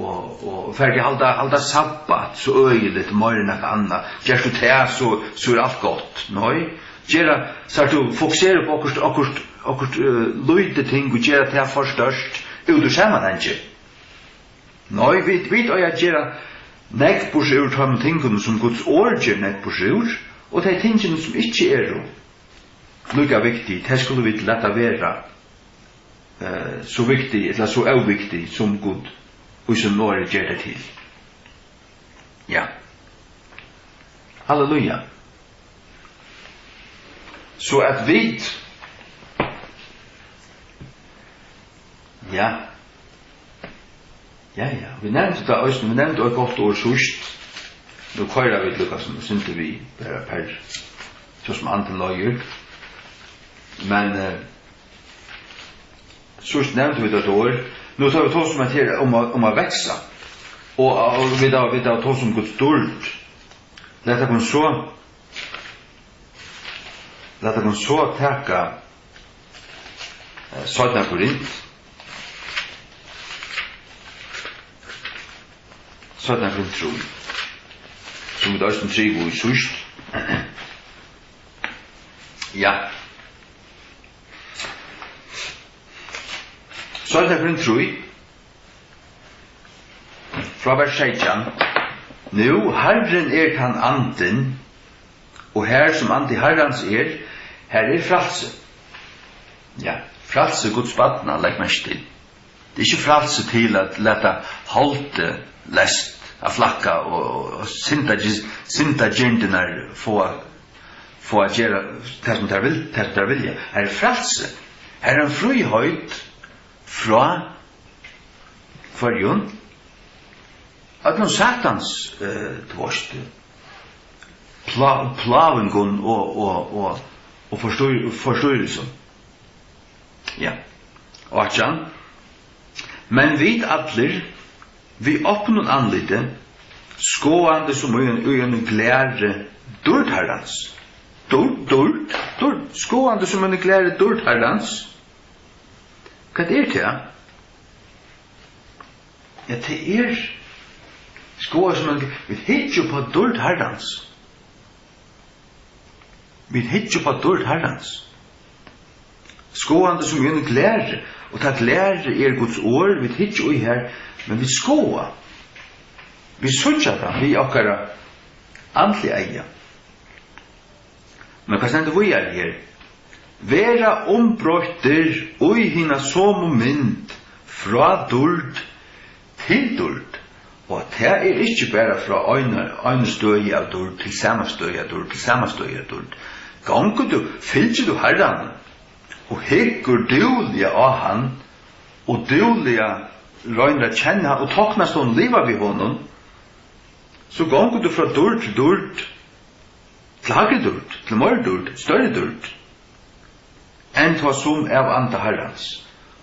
og, og fara at halda, halda sabbat so øgiligt, meira enn nakað annað. Gert tú tað, so, so er alt gott. Nei, gera, sært tú, fokusera upp á okkurt, okkurt, okkurt, eh, lítið ting og gera tað for stórt út úr samanhangi. Nei, vit, vit eiga at gera nógv burtur úr teimum tingunum, sum Guds orð ger nógv burtur úr, og tey tingini, sum ikki eru líka viktig, tey skulu vit lata vera, eh, so viktig ella so óviktig, sum Gud í sínum orði ger tey til. Ja. Halleluja. So at vit, ja, ja, ja, vit nevndu tað eisini, vit nevndu eitt gott orð síðst. Nú koyra vit líka sum eitt sindur við, bara per, so sum andin loyvir. Men, eh, síðst nevndu vit eitt orð. Nú tá vit tosa um at her, um at, um at vaksa. Og, og vit hava, vit hava tosað um Guds dýrd. Lat okkum so, lat okkum so taka, eh, seinna Korint. Seinna Korint trý, sum vit eisini trivu í síðst. Ja. Seinna Korint trý, frá vers seytjan. Nú, Harrin er tann Andin, og har sum Andi Harrans er, har er frælsi. Ja, frælsi Guds barna, legg merki til. Tað er ikki frælsi til at lata holdið leyst at flakka og, og, og synda-, syndagirndirnar fáa, fáa at gera tað, sum tær vil, tað, sum tær vilja. Har er frælsi. Har er ein fríheit frá hvørjum? Øllum Satans, eh, tú veist, plá-, plágingum og, og, og, og forstýr-, forstýrilsum. Ja. Átjan. Men vit allir, við opnum andliti, skoðandi sum í ein, í einum glæri dýrd Harrans. Dýrd, dýrd, dýrd, skoðandi sum í einum glæri dýrd Harrans. Hvat er tað? Ja, tað er, skoða sum ein, vit hyggja upp á dýrd Harrans. Vit hyggja upp á dýrd Harrans. Skoðandi sum í einum glæri, og tað glæri er Guds orð, vit hyggja í har, men vit skoða. Vit síggja tað við okkara andliga eyga. Men hvat stendur víðari her? Vera umbroyttir í hina somu mynd frá dýrd til dýrd, og tað er ikki bara frá einum, einum støði av dýrd til sama støði av dýrd til sama støði av dýrd. Gongur tú, fylgir tú Harranum, og hyggur dúgliga á hann, og dúgliga roynir at kenna hann, og toknast honum, liva við honum, so gongur tú frá dýrd til dýrd, til hægri dýrd, til meiri dýrd, størri dýrd, enn tá sum av anda Harrans.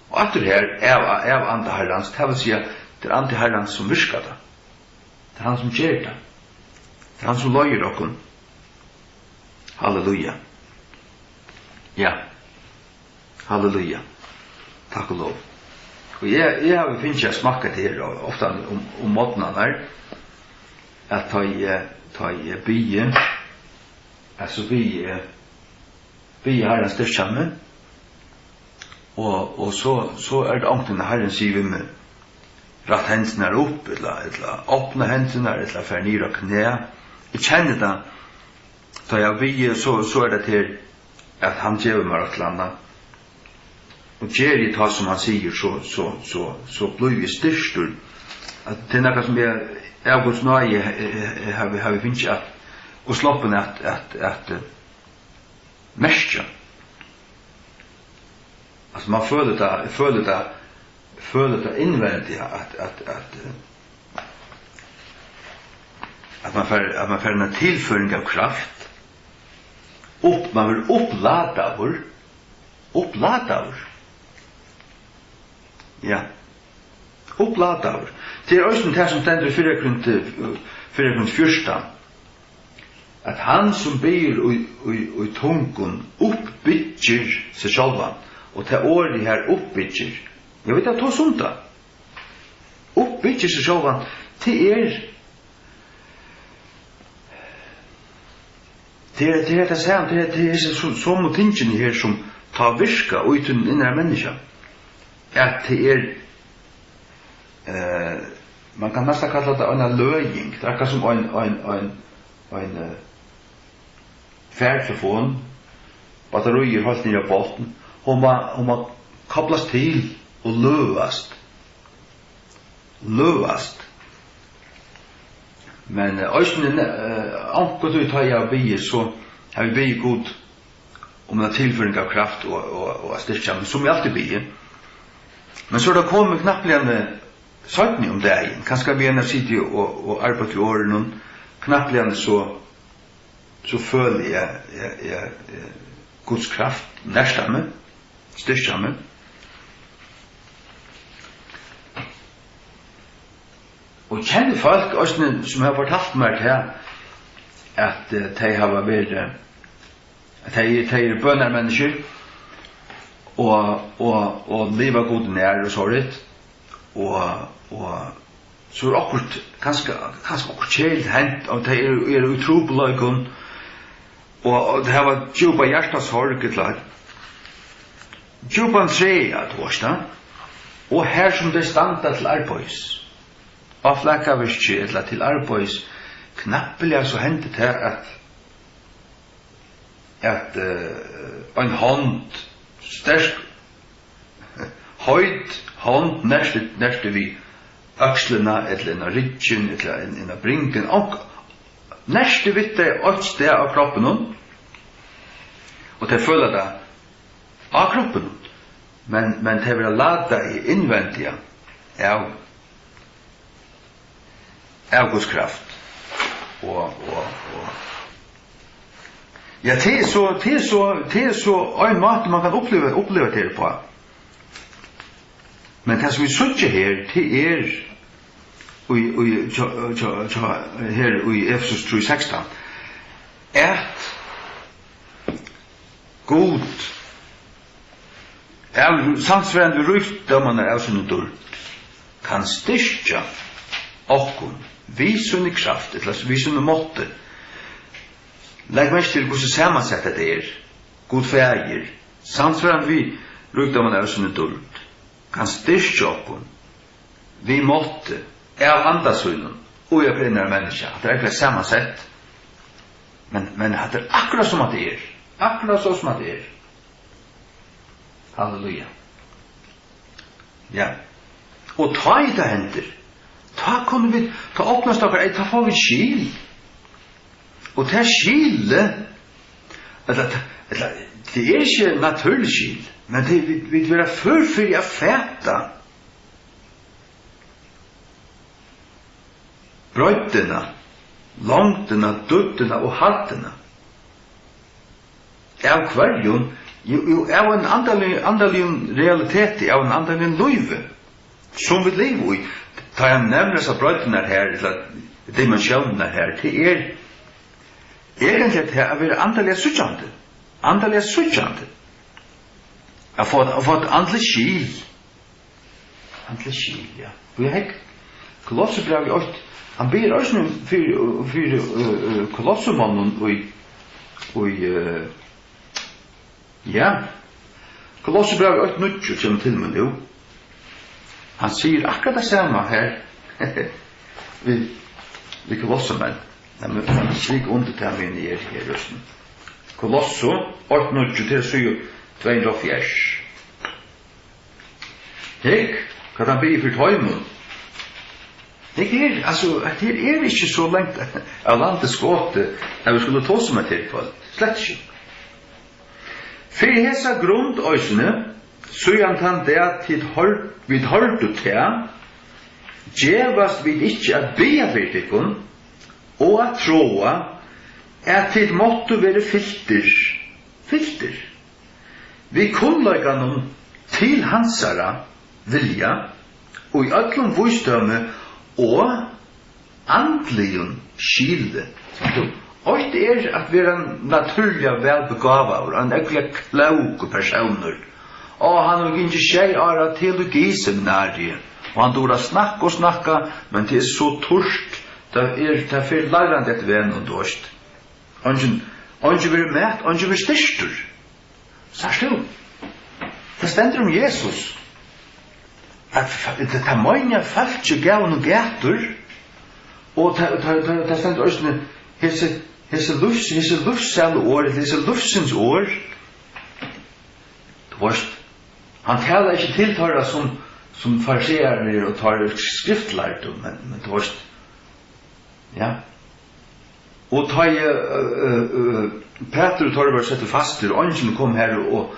Og aftur her, av, av anda Harrans, tað vil siga, tað er andi Harrans, sum virkar tað. Tað er hann, sum ger tað. Tað er hann, sum leiðir okkum. Halleluja. Ja. Halleluja. Takk og lov. Og eg, eg havi fingið at smakka tað her, og ofta um, um morgnarnar, at tá eg, tá eg biði, at so biði eg, biði Harran styrkja meg, og, og so, so er tað onkuntíð, Harrin sigur við meg, rætt hendurnar upp, ella, ella opna hendurnar, ella fara niður á knæ. Eg kenni tað, tá eg biði, so, so er tað her, at hann gevur mær eitt ella annað. Og geri eg tá, sum hann sigur, so, so, so, so blívi eg styrktur. At tað er nakað, sum eg av Guds náði, eh, eh, eh, havi, havi fingið at, og sloppin at, at, at, eh, merkja. Altso, man følir tað, eg føli tað, føli tað innvendiga, at, at, at, eh, at man fær, at man fær eina tilføring av kraft, upp, man verður uppladaður, uppladaður. Ja. Uppladaður. Tað er eisini tað, sum stendur í fyrra Korint, fyrra Korint fjúrtan, at hann, sum biður í, í, í tungum, uppbyggir seg sjálvan, og tað orðið har, uppbyggir, ja, vit hava tosað um tað. Uppbyggir seg sjálvan, tað er, tað er, tað er tað sama, tað er, tað er hesi so-, somu tingini her, sum tá virka í tínum innra menniskja, at tað er, eh, man kann næstan kalla tað eina løðing, tað er akkurát sum ein, ein, ein, ein, eh, fartelefon, battaríið er heilt niðri á botn, hon má, hon má koplast til og løðast. Løðast. Men, eh, eisini, eh, onkuntíð, tá eg havi biðið, so havi eg biðið Gud um eina tilføring av kraft og, og, og at styrkja meg, sum eg altíð biði. Men so er tað komið knappliga seinni um dagin, kanska meðan eg siti og, og arbeiði við orðunum, knappliga so, so føli eg, eg, eg, eg, Guds kraft nerta meg, styrkja meg. Og kenni fólk eisini, sum hava fortalt mær tað, at, eh, tey hava verið, at tey, tey eru bønarmenniskjur og, og, og liva Gudi nær og sovorðið. Og, og so er okkurt, kanska, kanska okkurt keðiligt hent, og tey eru, eru í trupulleikum, og, og tey hava djúpa hjartasorg, ella djúpan trega, tú veist tað. Og har sum tey standa til arbeiðis, á flakavirki ella til arbeiðis, Knappliga so hendi tað, at, at, eh, ein hond, sterk, heit hond, nerti, nerti við økslina, ella inn á ryggin, ella inn, inn á bringin, og nerti við tey eitt stað á kroppinum, og tey føla tað á kroppinum, men, men tey verða ladað innvendiga av av Guds kraft. Og, og, og. Ja, tað er so, tað er so, tað er so ein máti, man kann uppliva, uppliva tað uppá. Men tað, sum vit síggja her, tað er í, í, tjá, tjá, tjá, her í Efesus trý sekstan, at Gud, av, samsvarandi við ríkdómarnar av síni dýrd, kann styrkja okkum við síni kraft, ella við sínum mátti. Legg merki til, hvussu samansett hetta er. Gud Faðir, samsvarandi við ríkdómarnar av síni dýrd, kann styrkja okkum við mátti av anda sínum í okkara innra menniskja. Hatta er ógvuliga samansett, men, men hatta er akkurát sum hatta er. Akkurát so sum hatta er. Halleluja. Ja. Og tá ið tað hendir, tá kunnu vit, tá opnast okkara eygu, tá fáa vit skil. Og tað skilið, ella, ella, tað er ikki natúrligt skil, men tað, vit, vit verða før fyri at fata breiddina, longdina, dýpdina og hæddina. Av hvørjum? Jú, jú, av einum andaligum, andaligum realiteti, av einum andaligum lívi, sum vit liva í. Tá hann nevnir hesar broytingar her, ella dimensjónirnar her, tað er eigentliga tað at vera andaliga síggjandi. Andaliga síggjandi. At fáa, at fáa eitt andaligt skil. Andligt skil, ja. Og eg hygg, Kolossebrævið eitt, hann biður eisini fyri, fyri, øh, øh, Kolossumonnum í, í, øh, ja. Kolossebrævið eitt níggju kemur til mín nú. Hann sigur akkurát tað sama her við, við Kolossumenn. Lat meg, lat meg strika undir tað, meðan eg eri her, eisini. Kolossu eitt níggju, til síðu tvey hundrað og hálvfjerðs. Hygg, hvat hann biður fyri teimum. Hygg her, altso, at her er ikki so langt av landi skotið, at vit skulu tosa um hetta her í kvøld. Slett ikki. Fyri hesa grund eisini, síðan tann dag tit hoyr-, vit hoyrdu tað, gevast vit ikki at biðja fyri tykkum, og at tráa, at tit máttu verið fyltir, fyltir við kunnleikanum til hansara vilja í øllum vísdómi og andligum skili. Eitt er at vera natúrliga væl begávaður, ein ógvuliga klókur persónur. Á, hann hevur gingið sjey ára teologiseminarii, og hann dugir at snakka og snakka, men tað er so turt, tað er, tað fer lærandi eftir vegnum, tú veist. Eingin, eingin verður mett, eingin verður styrktur. Sært tú? Tað stendur um Jesus, at f-, tað, tað meinið at fólkið gav honum gætur, og tað, tað, tað, tað stendur eisini, hesi, hesi lívs-, hesi lívssælu orð, hesi lívsins orð, tú veist, hann talar ikki til teirra sum, sum fariseararnir og teir skriftlærdu, men, men tú veist, ja. Og tá ið, øh, øh, øh, Pætur og teir vóru settir fastir, og eingilin kom har og,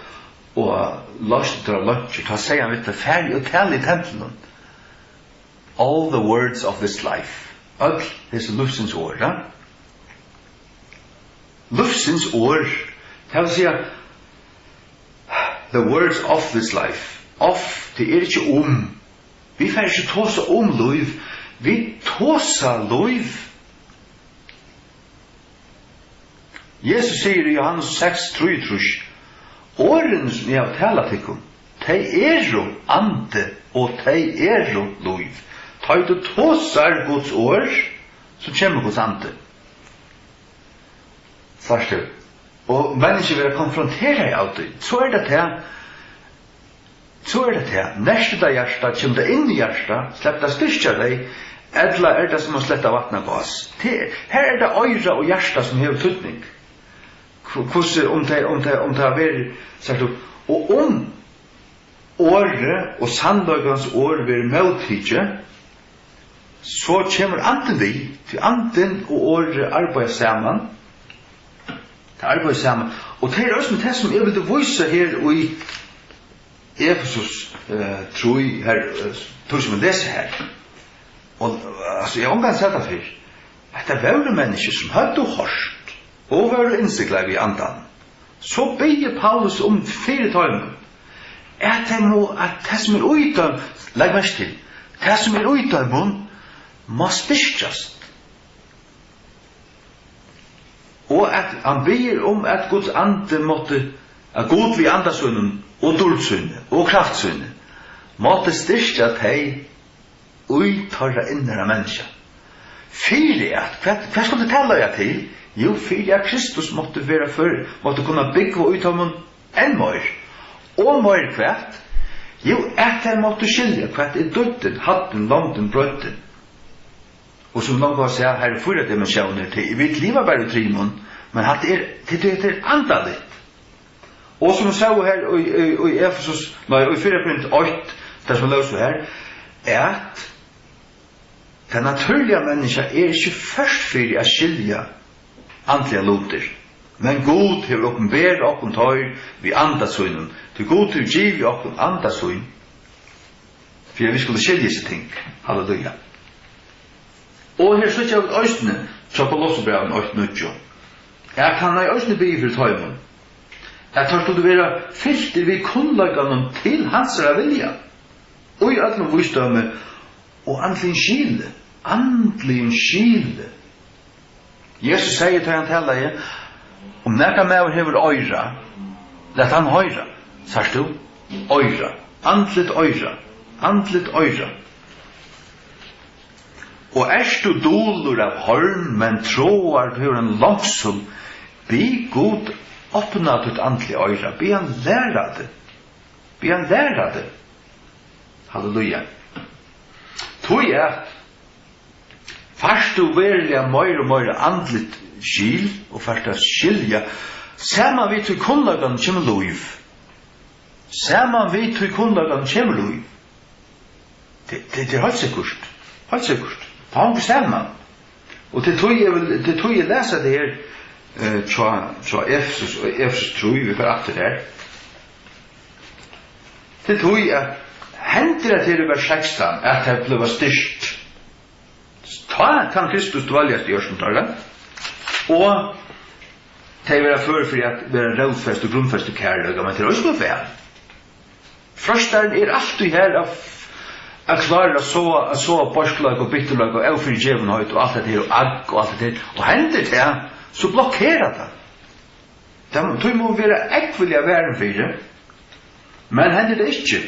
og loysti teirra leinkjur, tá segði hann við teir: "Farið og talið í templinum. All the words of this life." Øll hesi lívsins orð, ja? Lívsins orð, tað vil siga, the words of this life. Of, tað er ikki um. Vit fara ikki tosa um lív. Vit tosa lív. Jesus sigur í Jóhannes seks trýogtrýss: "Orðini, sum eg havi talað tykkum, tey eru andi og tey eru lív." Tá ið tú tosar Guds orð, so kemur Guds andi. Sært tú? Og menniskju verða konfronterað av tí. So er tað tað, so er tað tað. Nertir tað hjartað, kemur tað inn í hjartað, sleppur tað styrkja tey, Ella er tað sum at sletta vatn á gás? Te-, her er tað oyra og hjarta, sum hevur týdning. Hvu-, hvussu, um tað, um tað, um tað verður, sært tú, og um orðið og sannleikans orð verður móttikið, so kemur andin við, tí andin og orðið arbeiða saman. Tað arbeiða saman. Og tað er eisini tað, sum eg vildi vísa her í Efesus, eh, trý, her, eh, tí sum eg lesi her. Og, eh, altso, eg havi ongantíð sæð tað fyrr. Hetta vóru menniskju, sum høvdu hoyrt og vóru innsiglað við andan. So biður Paulus um fyri teimum, at tey má, at tað, sum er í teimum, legg merki til, tað, sum er í teimum, má styrkjast. Og at hann biður um, at Guds andi mátti, at Gud við anda sínum og dýrd síni og kraft síni mátti styrkja tey í teirra innara menniskja. Fyri at, hvat, hvat skuldi tað leiða til? Jú, fyri at Kristus mátti vera før, mátti kunna búgva í teimum enn meir. Og meir hvat? Jú, at tey máttu skilja, hvat er dýpdin, hæddin, longdin, breiddin. Og sum longu var sagt, her eru fýra dimensiónir, tey, vit liva bara í trimum, men hatta er, tað, tað, tað er andaligt. Og sum vit sóu her í, í, í Efesus, nei, í fyrra Korint eitt, tað sum lósu her, er at tað natúrliga menniskja er ikki ført fyri at skilja andligar lutir, men Gud hevur opinberað okkum teir við anda sínum, tí Gud hevur givið okkum anda sín, fyri at vit skulu skilja hesi ting. Halleluja. Og her síggja vit eisini hjá Kolossebrævinum eitt níggju, at hann hevði eisini biðið fyri teimum, at teir skuldu vera fyltir við kunnleikanum til hansara vilja, í øllum vísdómi og andligum skili, andligum skili. Jesus segði, tá hann talaði, um nakar maður hevur oyra, lat hann hoyra. Sært tú? Oyra. Andligt oyra. Andligt oyra. Og ert tú dulur av horn, men tráar, tú hevur ein longsul, bið Gud opna títt andliga oyra, bið hann læra teg, bið hann læra teg. Halleluja. Tí at fært tú veruliga meira og meira andligt skil og fært at skilja, saman við tí kunnleikanum kemur lív. Saman við tí kunnleikanum kemur lív. Tað, tað, tað er heilt sikkurt. Heilt sikkurt. Tað hongur saman. Og tað er tí eg vil, tað er tí eg lesi tað her, eh, hjá, hjá Efesus, Efesus trý, vit fara aftur har. Tað er tí at hendir at her í vers sekstan, at tey blíva styrkt. Tá kann Kristus dveljast í hjørtum teirra, og tey verða før fyri at vera rótfest og grundfest í kærleika, men tað er eisini væl. Freistarin er altíð har at, at klára at sáa, at sáa beiskleika og bitturleika og ófyrigevinheit og alt hetta her og agg og alt hetta her. Og hendir tað, so blokkerar tað. Tað, tí mugu vit vera ógvuliga varin fyri. Men hendir tað ikki,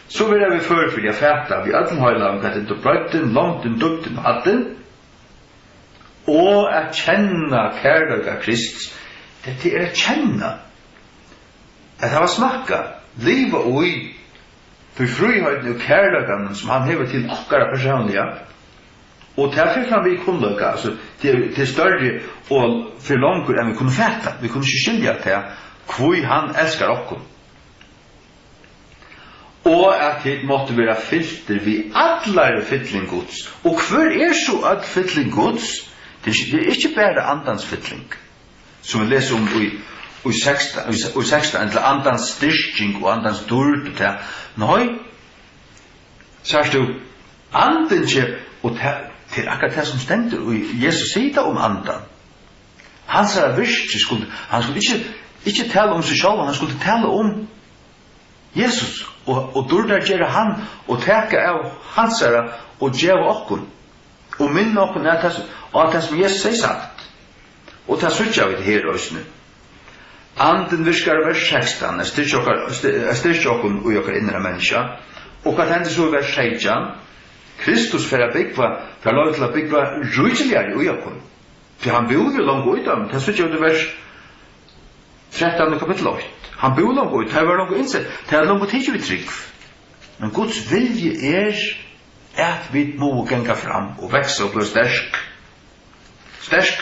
so verða vit før fyri at fata við øllum heilagum, hvat er breiddin, longdin, dýpdin og hæddin, og at kenna kærleika Krists. Tað, tað er at kenna, at hava smakkað, liva í, fyri fríheitin og kærleikanum, sum hann hevur til okkara persónliga. Og tað fer fram við kunnleika, altso, tað er, tað er størri og fer longur, enn vit kunnu fata. Vit kunnu ikki skilja tað, hví hann elskar okkum. Og at tit máttu vera fyltir við allari fylling Guds. Og hvør er so øll fylling Guds? Tað er ikki, tað er ikki bara andans fylling, sum vit lesa um í, í sekstan, í, í sekstan, ella andans styrking og andans dýrd og tað. Nei, sært tú, andin ger, og tað, tað er akkurát tað, sum stendur í Jesus sigur um andan. Hansara virki skuldi, hann skuldi ikki, ikki tala um seg sjálvan, hann skuldi tala um Jesus og, og dýrdargera hann og taka av hansara og geva okkum og minna okkum á tað, á tað, sum Jesus hevði sagt. Og tað síggja vit her eisini. Andin virkar, vers sekstan, at styrkja okkar, styr-, at styrkja okkum í okkara innra menniskja. Og hvat hendir so í vers seytjan? Kristus fer at búgva, fær loyvi til at búgva ríkiligari í okkum. Tí hann búði jú longu í teimum. Tað síggja vit í vers trettan í kapittul eitt. Hann búði longu í, tað var longu innsett, tað er longu tikið við trúgv. Men Guds vilji er at vit mugu ganga fram og vaksa og blíva sterk. Sterk.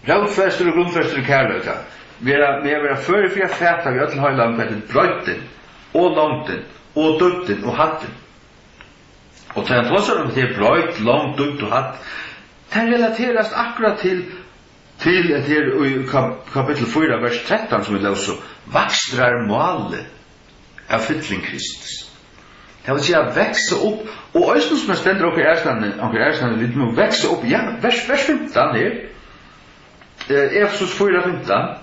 Rótfestur og grundfestur í kærleika. Vera, við at vera førir fyri at fata við øllum heilaganum, hvat er breiddin og longdin og dýpdin og hæddin. Og tá hann tosar um, at tað er breidd, longd, dýpt og hædd, tað relaterast akkurát til, til at her í kap-, kapittul fýra, vers trettan, sum vit lósu, vakstrarmálið av fylling Krists. Tað vil siga, vaksa upp, og eisini sum tað stendur okkurt aðrastaðni, okkurt aðrastaðni, vit mugu vaksa upp. Ja, vers, vers fimtan her, eh, Efesus fýra fimtan,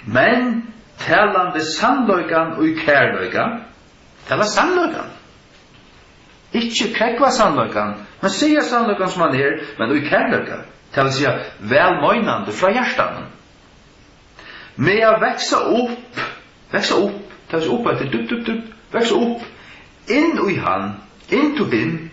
"Men talandi sannleikan í kærleika", tala sannleikan, ikki krógva sannleikan, men siga sannleikan sum hann er, men í kærleika, tað vil siga, vælmeinandi frá hjartanum. Mega vaksa upp, vaksa upp, tað er upp eftir, dup, dup, dup, vaksa upp, inn í hann, into him,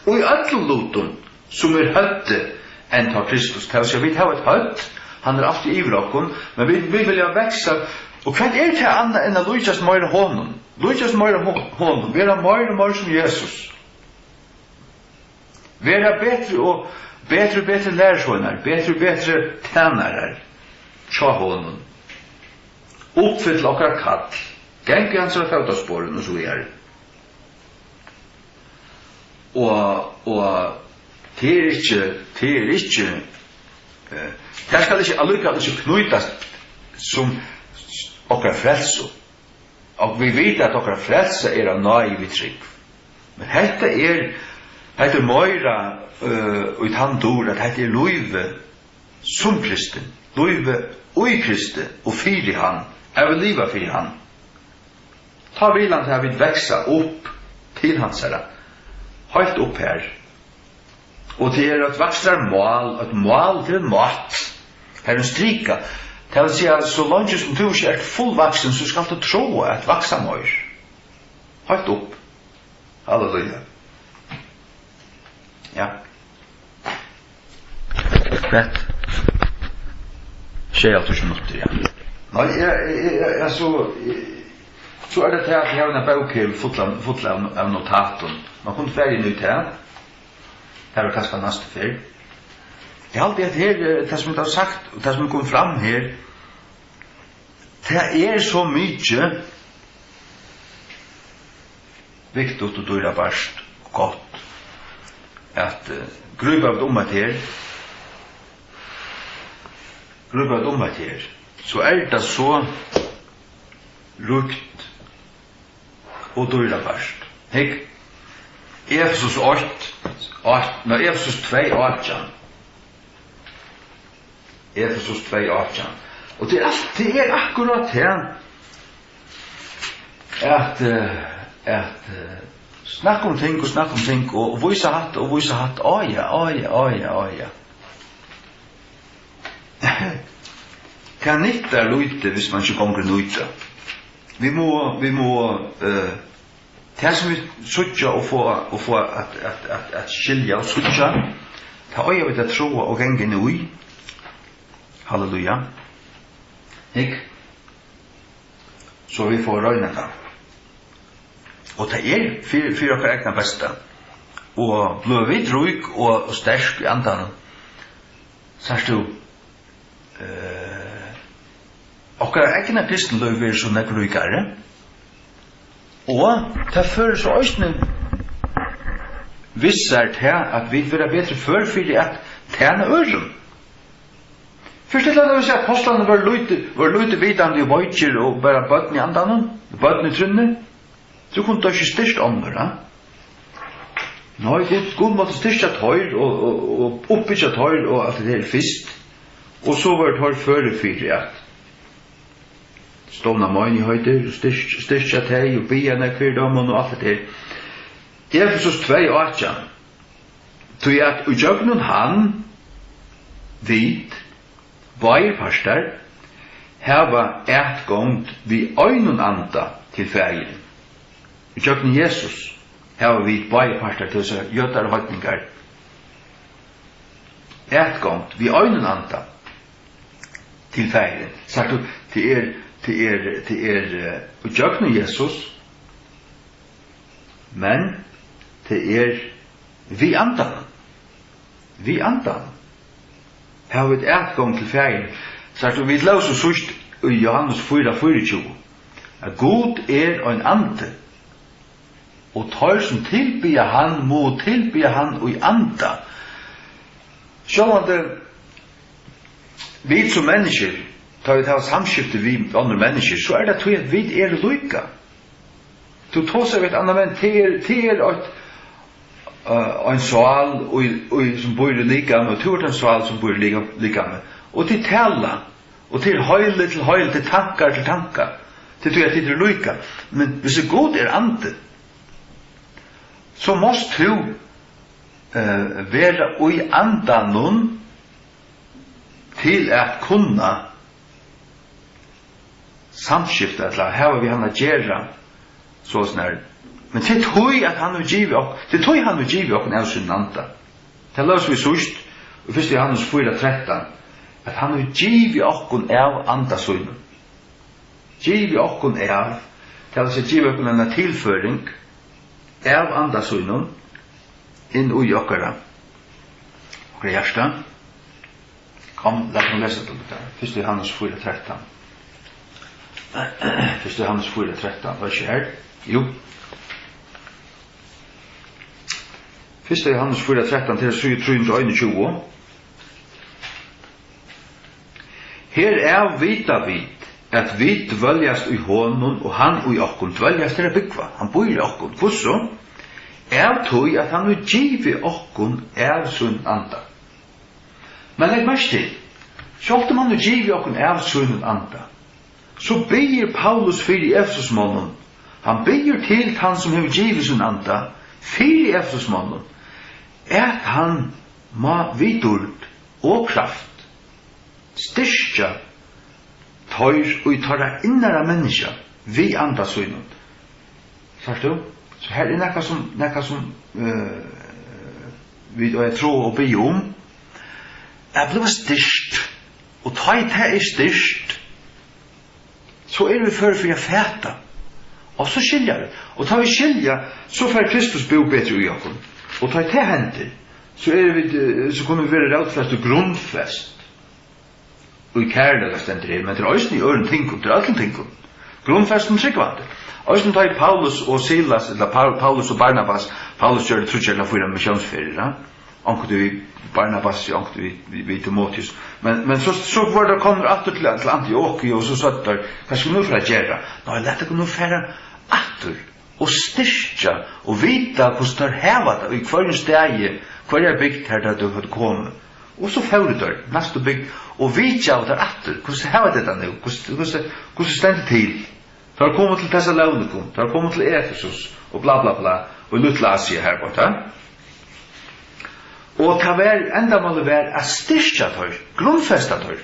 í øllum lutum, sum er høvdið, enntá Kristus. Tað vil siga, vit hava eitt høvd, hann er altíð yvir okkum, men vit, vit vilja vaksa, og hvat er tað annað enn at líkjast meira honum? Líkjast meira ho-, honum, vera meira og meira sum Jesus. Vera betri og betri og betri lærisveinar, betri og betri tænarar hjá honum. Uppfylla okkara kall, ganga í hansara fótasporum og so víðari. Og, og tað er ikki, tað er ikki, eh, tað skal ikki allíkavæl ikki knýtast sum okkara frelsu. Og vit vita, at okkara frelsa er av náði við trúgv. Men hetta er, hetta er meira, eh, í tann dur, at hetta er lívið sum kristin, lívið í Kristi og fyri hann, at vit liva fyri hann. Tá vil hann, at vit vaksa upp til hansara, heilt upp har. Og tað er eitt vakstrarmál, eitt mál, tað er ein mátt. Har er ein strika. Tað vil siga, so leingi sum tú ikki ert fullvaksin, so skalt tú trúa at vaksa meir. Heilt upp. Halleluja. Ja. Hvat? Sjeyoghálvtrýss minuttir, ja. Nei, eg, eg, eg, altso, eg, so er tað tað at eg havi eina bók her fulla, fulla av, av notatum. Man kundi farið inn í tað. Tað var kanska næstu ferð. Eg haldi, at her, eh, tað sum eg havi sagt, og tað sum er komið fram her, tað er so mikið viktigt og dýrabært og gott, at, eh, grípa vit um hetta her, grípa vit um hetta her, so er tað so ríkt og dýrabært. Hygg, Efesus eitt, eitt, nei, Efesus tvey átjan. Efesus tvey átjan. Og tað er alt, tað er akkurát tað, at, eh, at, eh, snakka um ting og snakka um ting og, og vísa hatta og vísa hatta. Á ja, á ja, á ja, á ja. Tað nyttar lítið, hvis man ikki gongur í nýta. Vit mugu, vit mugu, eh, tað, sum vit síggja og fáa, og fáa at, at, at, at skilja og síggja, tað eiga vit at trúa og ganga inn í. Halleluja. Hygg. So vit fáa royna tað. Og tað er fyri, fyri okkara egna besta. Og bliva vit rík og, og sterk í andanum, sært tú, eh, okkara egna kristinlív verður so nógv ríkari, og tað førir so eisini við sær tað, at vit verða betri før fyri at tæna øðrum. Fyrst til at siga, apostlarnir vóru lítið, vóru lítið vitandi og veikir og bara børn í andanum, børn í trúnni. So kundu teir ikki styrkt onnur, ha? Nei, Gud, Gud mátti styrkja teir og, og, og uppbyggja teir og alt det der fyrst. Og so vóru teir førir fyri at stovna meinigheiter og styrk-, styrkja tey og biðja nógv fyri teimum og alt det der. Efesus tvey átjan. Tí at ígjøgnum hann vit, báðir partar, hava atgongd við einum anda til Faðirin. Ígjøgnum Jesus hava vit báðir partar, tað vil siga jødar og heidningar, atgongd við einum anda til Faðirin. Sært tú, tað er, tað er, tað er, eh, ígjøgnum Jesus, men Tað er við Andanum. Við Andanum hava vit atgongd til Faðirin. Sært tú, vit lósu síðst í Jóhannes fýra fýraogtjúgu, at Gud er ein andi, og teir, sum tilbiðja hann, mugu tilbiðja hann í anda. Sjálvandi, vit sum menniskjur, tá vit hava samskifti við onnur menniskju, so er tað tí, at vit eru líka. Tú tosar við eitt annað menn, tað er, tað er eitt, eh, ein sál, í, í, sum býr í likami, og tú ert ein sál, sum býr í lika-, likami. Og tit tala, og tað er heili til heili, tað er tankar til tankar. Tað er tí, at tit eru líka. Men hvis Gud er andi, so mást tú, eh, vera í andanum til at kunna samskifta, ella hava við hann at gera, soleiðis nær. Men tað er tí, at hann hevur givið ok-, tað er tí, hann hevur givið okkum av sínum anda. Tað lósu vit síðst, í fyrsta Jóhannes fýra trettan, at hann hevur givið okkum av anda sínum. Givið okkum av, tað vil siga, givið okkum eina tilføring av anda sínum inn í okkara, okkara hjarta. Kom, lat meg lesa til tað. Fyrsta Jóhannes fýra trettan. Fyrsta Jóhannes fýra trettan, var ikki her? Jú. Fyrsta Jóhannes fýra trettan til síðu trý hundrað og einogtjúgu. Herav vita vit, at vit dvøljast í honum, og hann í okkum. Dvøljast er at búgva. Hann býr í okkum. Hvussu? Av tí, at hann hevur givið okkum av sínum anda. Men legg merki til, sjálvt um hann hevur givið okkum av sínum anda, so biður Paulus fyri Efesusmonnum. Hann biður til tann, sum hevur givið sín anda fyri Efesusmonnum, at hann má við dýrd og kraft styrkja teir í teirra innara menniskja við anda sínum. Sært tú? So her er nakað sum, nakað sum, eh, vit eiga at trúgva og biðja um, at blíva styrkt. Og tá ið tað er styrkt, so eru vit før fyri at fata. Og so skilja vit. Og tá vit skilja, so fær Kristus búð betri í okkum. Og tá ið tað hendir, so eru vit, eh, so kunnu vit vera rótfest og grundfest. Og í kærleika stendur her, men tað er eisini í øðrum tingum, tað er øllum tingum. Grundfestum trúgvandi. Eisini tá ið Paulus og Silas, ella Paul-, Paulus og Barnabas, Paulus gjørdi tríggjar ella fýra missiónsferðir, ja? Onkuntíð við Barnabasi, onkuntíð við, við, við Timoteus. Men, men so, so vóru teir komnir aftur til, til Antiokia, og so søgdu teir, hvat skulu vit nú fara at gera? Nei, lat okkum nú fara aftur og styrkja og vita, hvussu teir hava tað í hvørjum staði, hvørja bygd har teir høvdu komið. Og so fóru teir næstu bygd og vitjaðu teir aftur. Hvussu hava tey tað nú? Hvussu, hvussu, hvussu stendur til? Teir komu til Tessaloniku, teir komu til Efesus og bla, bla, bla, og í Lítla Asia her borta. Og tað var, endamálið var at styrkja teir, grundfesta teir.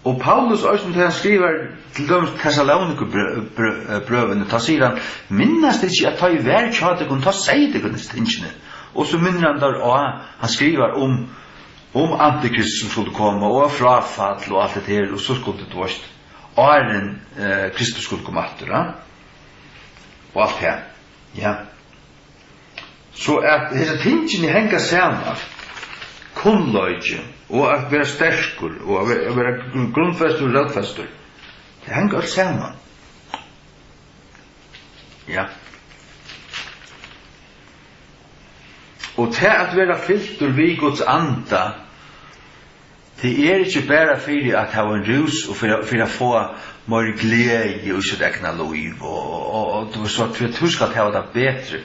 Og Paulus eisini, tá hann skrivar til dømis Tessaloniku brø-, brø-, eh, brøvini, tá sigur hann, minnast ikki, at tá eg var hjá tykkum, tá segði tykkum hesi tingini. Og so minnir hann teir á, hann skrivar um, um antikrist sum skuldi koma, og fráfall og alt hetta her, og so skuldi, tú veist, áðrenn, eh, Kristus skuldi koma aftur, ja? Og alt tað, ja. So at hesi tingini hanga saman, kunnleiki og at vera sterkur og at vera, at vera grundfestur og rótfestur, tað hanga øll saman. Ja. Og tað at vera fyltur við Guds anda, tað er ikki bara fyri at hava ein rús og fyri, fyri at fáa meiri gleði í sítt egna lív, og, og, og, og tú veist, so at tú skalt hava tað betri.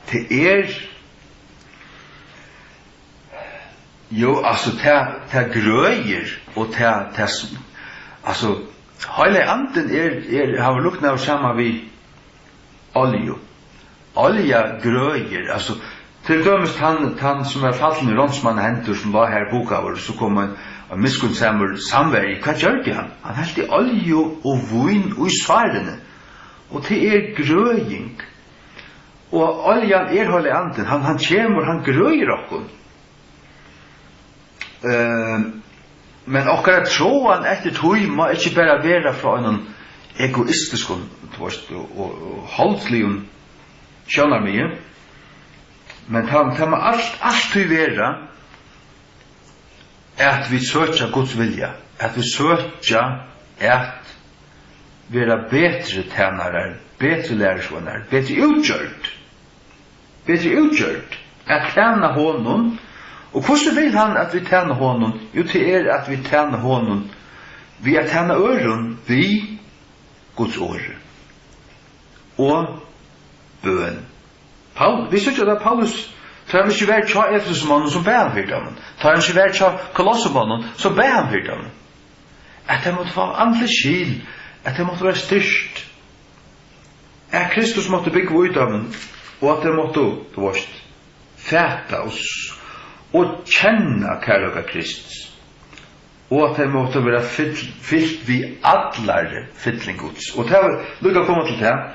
Tað er, jú, altso, tað, tað grøðir, og tað, tað s-, altso, Heilagi Andin er, er, hevur líknað saman við olju. Olja grøðir, altso, til dømis tann, tann sum var fallin í ránsmanna hendur, sum lá har bukaður, so kom ein, ein miskunnsamur samveri. Hvat gjørdi hann? Hann helt í olju og vín í sárini. Og tað er grøðing. Og oljan er Heilagi Andin. Hann, hann kemur, hann grøðir okkum. Ehm, men okkara tráan eftir tí má ikki bara vera frá einum egoistiskum, tú veist, og, og, og holdsligum sjónarmiði, men tað, tað má alt, altíð vera, at vit søkja Guds vilja, at vit søkja at vera betri tænarar, betri lærisveinar, betri útgjørd, betri útgjørd, at tæna honum. Og hvussu vil hann, at vit tæna honum? Jú, tað er, at vit tæna honum við at tæna øðrum við Guds orði og bøn. Paul-, vit síggja, at Paulus, tá hann ikki var hjá Efesusmonnum, so bað hann fyri teimum. Tá hann ikki var hjá Kolossummonnum, so bað hann fyri teimum. At tey máttu fáa andligt skil, at tey máttu vera styrkt, at Kristus mátti búgva í teimum, og at tey máttu, tú veist, fata og s-, og kenna kærleika Krists, og at tey máttu vera fyll-, fylt við allari fylling Guds. Og tað var líka koma til tað,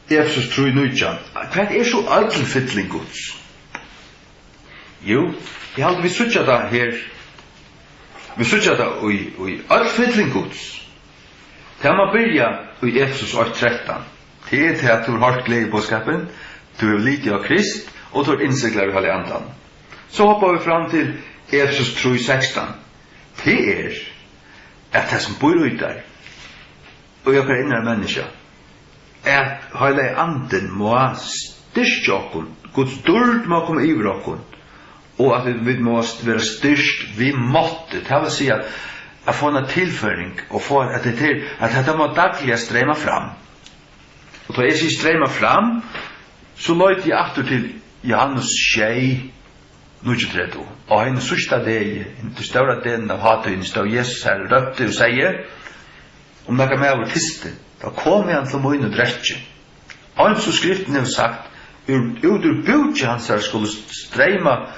Efesus trý nítjan. Hvat er so øll fylling Guds? Jú, eg haldi, vit síggja tað her. Vit síggja tað í, í øll fylling Guds. Tað má byrja í Efesus eitt trettan. Tað er tað, at tú hevur hoyrt gleðiboðskapin, tú hevur litið á Krist, og tú ert innsiglaður í Heilaga Andanum. So hoppa vit fram til Efesus trý sekstan. Tað er, at tað, sum býr í tær, og í okkara innra menniskja, at Heilagi Andin má styrkja okkum, Guds dýrd má koma yvir okkum, og at vit, vit má vera styrkt við mátti, tað vil siga, at fáa eina tilføring, og fáa, at hetta her, at hetta má dagliga streyma fram. Og tá eg sigi streyma fram, so leiti eg aftur til Johannes sjey, níggjuogtretivu. Á hinum síðsta degi, hinum stóra degnum av hátíðini, stóð Jesus har og rópti og segði: Um nakar maður tystir, tá komi hann til mín og drekki. Eins og Skriftin hevur sagt: Úr, út úr búki hansara skulu streyma,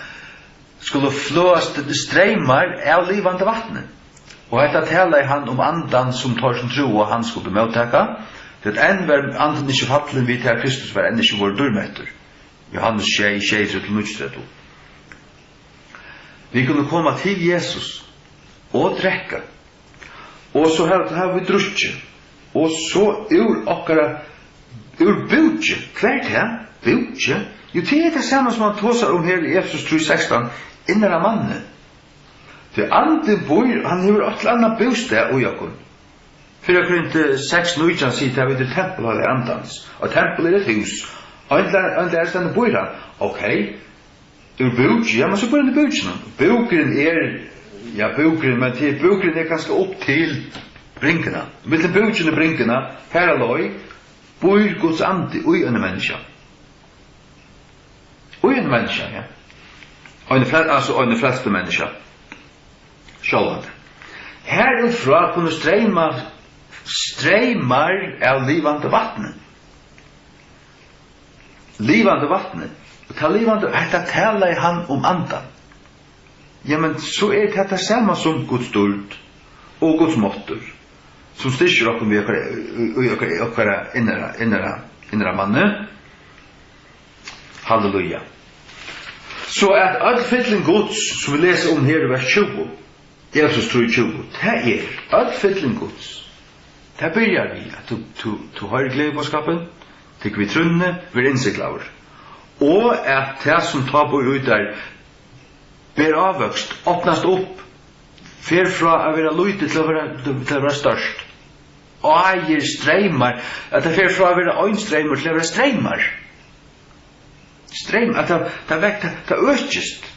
skulu flóa st-, streymar av livandi vatni. Og hetta talaði hann um Andan, sum teir, sum trúðu á hann, skuldu móttaka, tí at enn var Andin ikki fallin, við tað at Kristus var enn ikki vorðin dýrmettur. Johannes sjey, sjeyogtretivu til níggjuogtretivu. Vit kunnu koma til Jesus og drekka. Og so hava, hava vit drukkið. Og so úr okkara, úr búki, hvar er tað? Búki? Jú, tað er tað sama sum hann tosar um her í Efesus trý sekstan, innara manni. Tí Andin býr, hann hevur eitt ella annað bústað í okkum. Fyrra Korint seks nítjan sigur, at vit eru tempul Heilaga Andans, og tempul er eitt hús. Og ein dag, ein dag stendur býr hann. Ok, úr búki, ja, men so býr hann í búkinum. Búkurin er, ja, búkurin, men til, búkurin er kanska upp til bringuna. Millum búkin og bringuna, har á leið, býr Guds Andi í einum menniskja. Í einum menniskja, ja. Einum frel-, altso einum frelstum menniskja. Sjálvandi. Har út frá kunnu streyma streymar av livandi vatni. Livandi vatni. Og tað livandi, hetta talaði hann um Andan. Ja, men so er tað tað sama sum Guds dýrd og Guds máttur, sum styrkir okkum við okkara, í, í okkara, í okkara innra, innra, innra manni. Halleluja. So at øll fylling Guds, sum vit lesa um her í vers tjúgu, Efesus trý tjúgu, tað er øll fylling Guds. Tað byrjar við, at tú, tú, tú hoyrir gleðiboðskapin, tekur við trúnni, verður innsiglaður. Og at tað, sum tá býr í tær, ber ávøkst, opnast upp, fer frá at vera lítið til at vera, til at vera stórt. Áir, streymar, at tað fer frá at vera ein streymur til at vera streymar. Streym, at tað, tað vek-, tað, tað økist.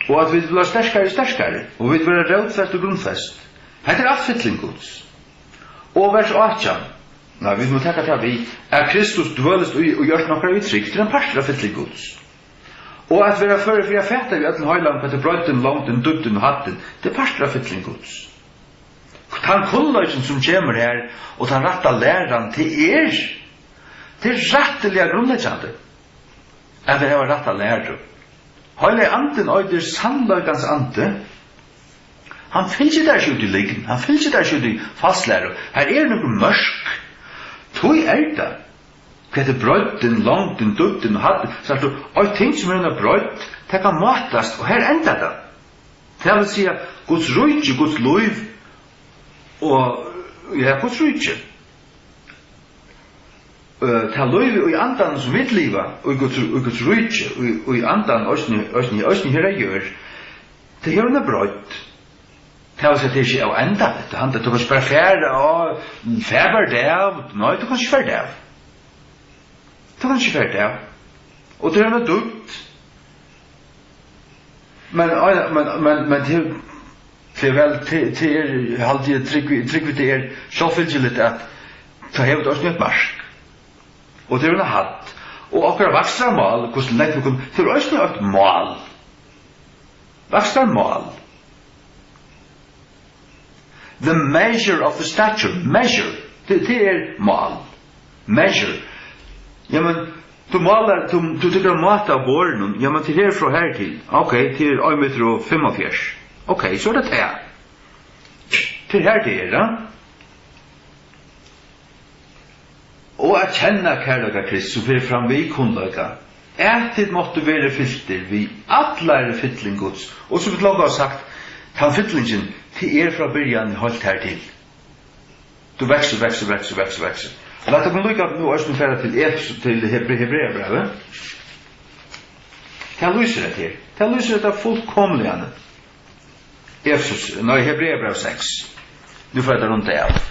Og at vit blíva sterkari og sterkari, og vit verða rótfest og grundfest. Hetta er alt fylling Guds. Og vers átjan. Nei, vit mugu taka tað við, at Kristus dvølist í, í hjørtum okkara við trúgv, tað er ein partur av fylling Guds. Og at vera førur fyri at fata við øllum heilagum, hvat er breiddin, longdin, dýpdin og hæddin, tað er partur av fylling Guds. Tann kunnleikin, sum kemur her, og tann rætta læran, tað er, tað er rættiliga grundleggjandi, at vit hava rætta læru. Heilagi Andin eitur sannleikans andi. Hann fylgir tær ikki út í lygn, hann fylgir tær ikki út í falslæru. Har eru nøkur mørk. Tí er tað. Hvat er breiddin, longdin, dýpdin og hæddin? Sært tú, eitt ting sum er eina breidd, tað kann mátast, og har endar tað. Tað vil siga, Guds ríki, Guds lív, og, ja, Guds ríki. Øh, tað lív í andanum, sum vit liva, í Guds, í Guds ríki, í, í andanum, eisini, eisini, eisini her á jørð, tað hevur eina breidd. Tað vil siga, tað er ikki óendaligt. Tað handlar, tú kanst bara fara, og fara bara av. Nei, tú kanst ikki fara av. Tú kanst ikki fara av. Og tað er eina dýpt. Men, men, men, men til, til vel, til, til er, haldi eg, trúgvi, trúgvi, tað er sjálvfylgiligt, at tað hevur eisini eitt mark. Og tað er eina hædd. Og okkara vakstarmál, hvussu langt vit kunnu, tað er eisini eitt mál. Vakstarmál. The measure of the stature. Measure. Tað, tað er mál. Measure. Jamen, tú málar, tú, tú tekur ein máta av borðinum. Jamen, tað er frá her til. Ok, tað er ein metur og fimmoghálvfjerðs. Ok, so er tað tað. Tað er her, tað er, ja. Og at kenna kærleika Krists, sum fer fram við kunnleika, at tit máttu verið fyltir við allari fylling Guds. Og sum vit longu hava sagt, tann fyllingin, tað er frá byrjan heilt her til. Tú veksur, veksur, veksur, veksur, veksur. Lat okkum líka nú eisini fara til Efes-, til Hebre-, Hebreabrævið. Tað lýsir hetta her. Tað lýsir hetta fullkomiliga. Efesus, nei, Hebreabræv seks. Nú fari eg at runda av.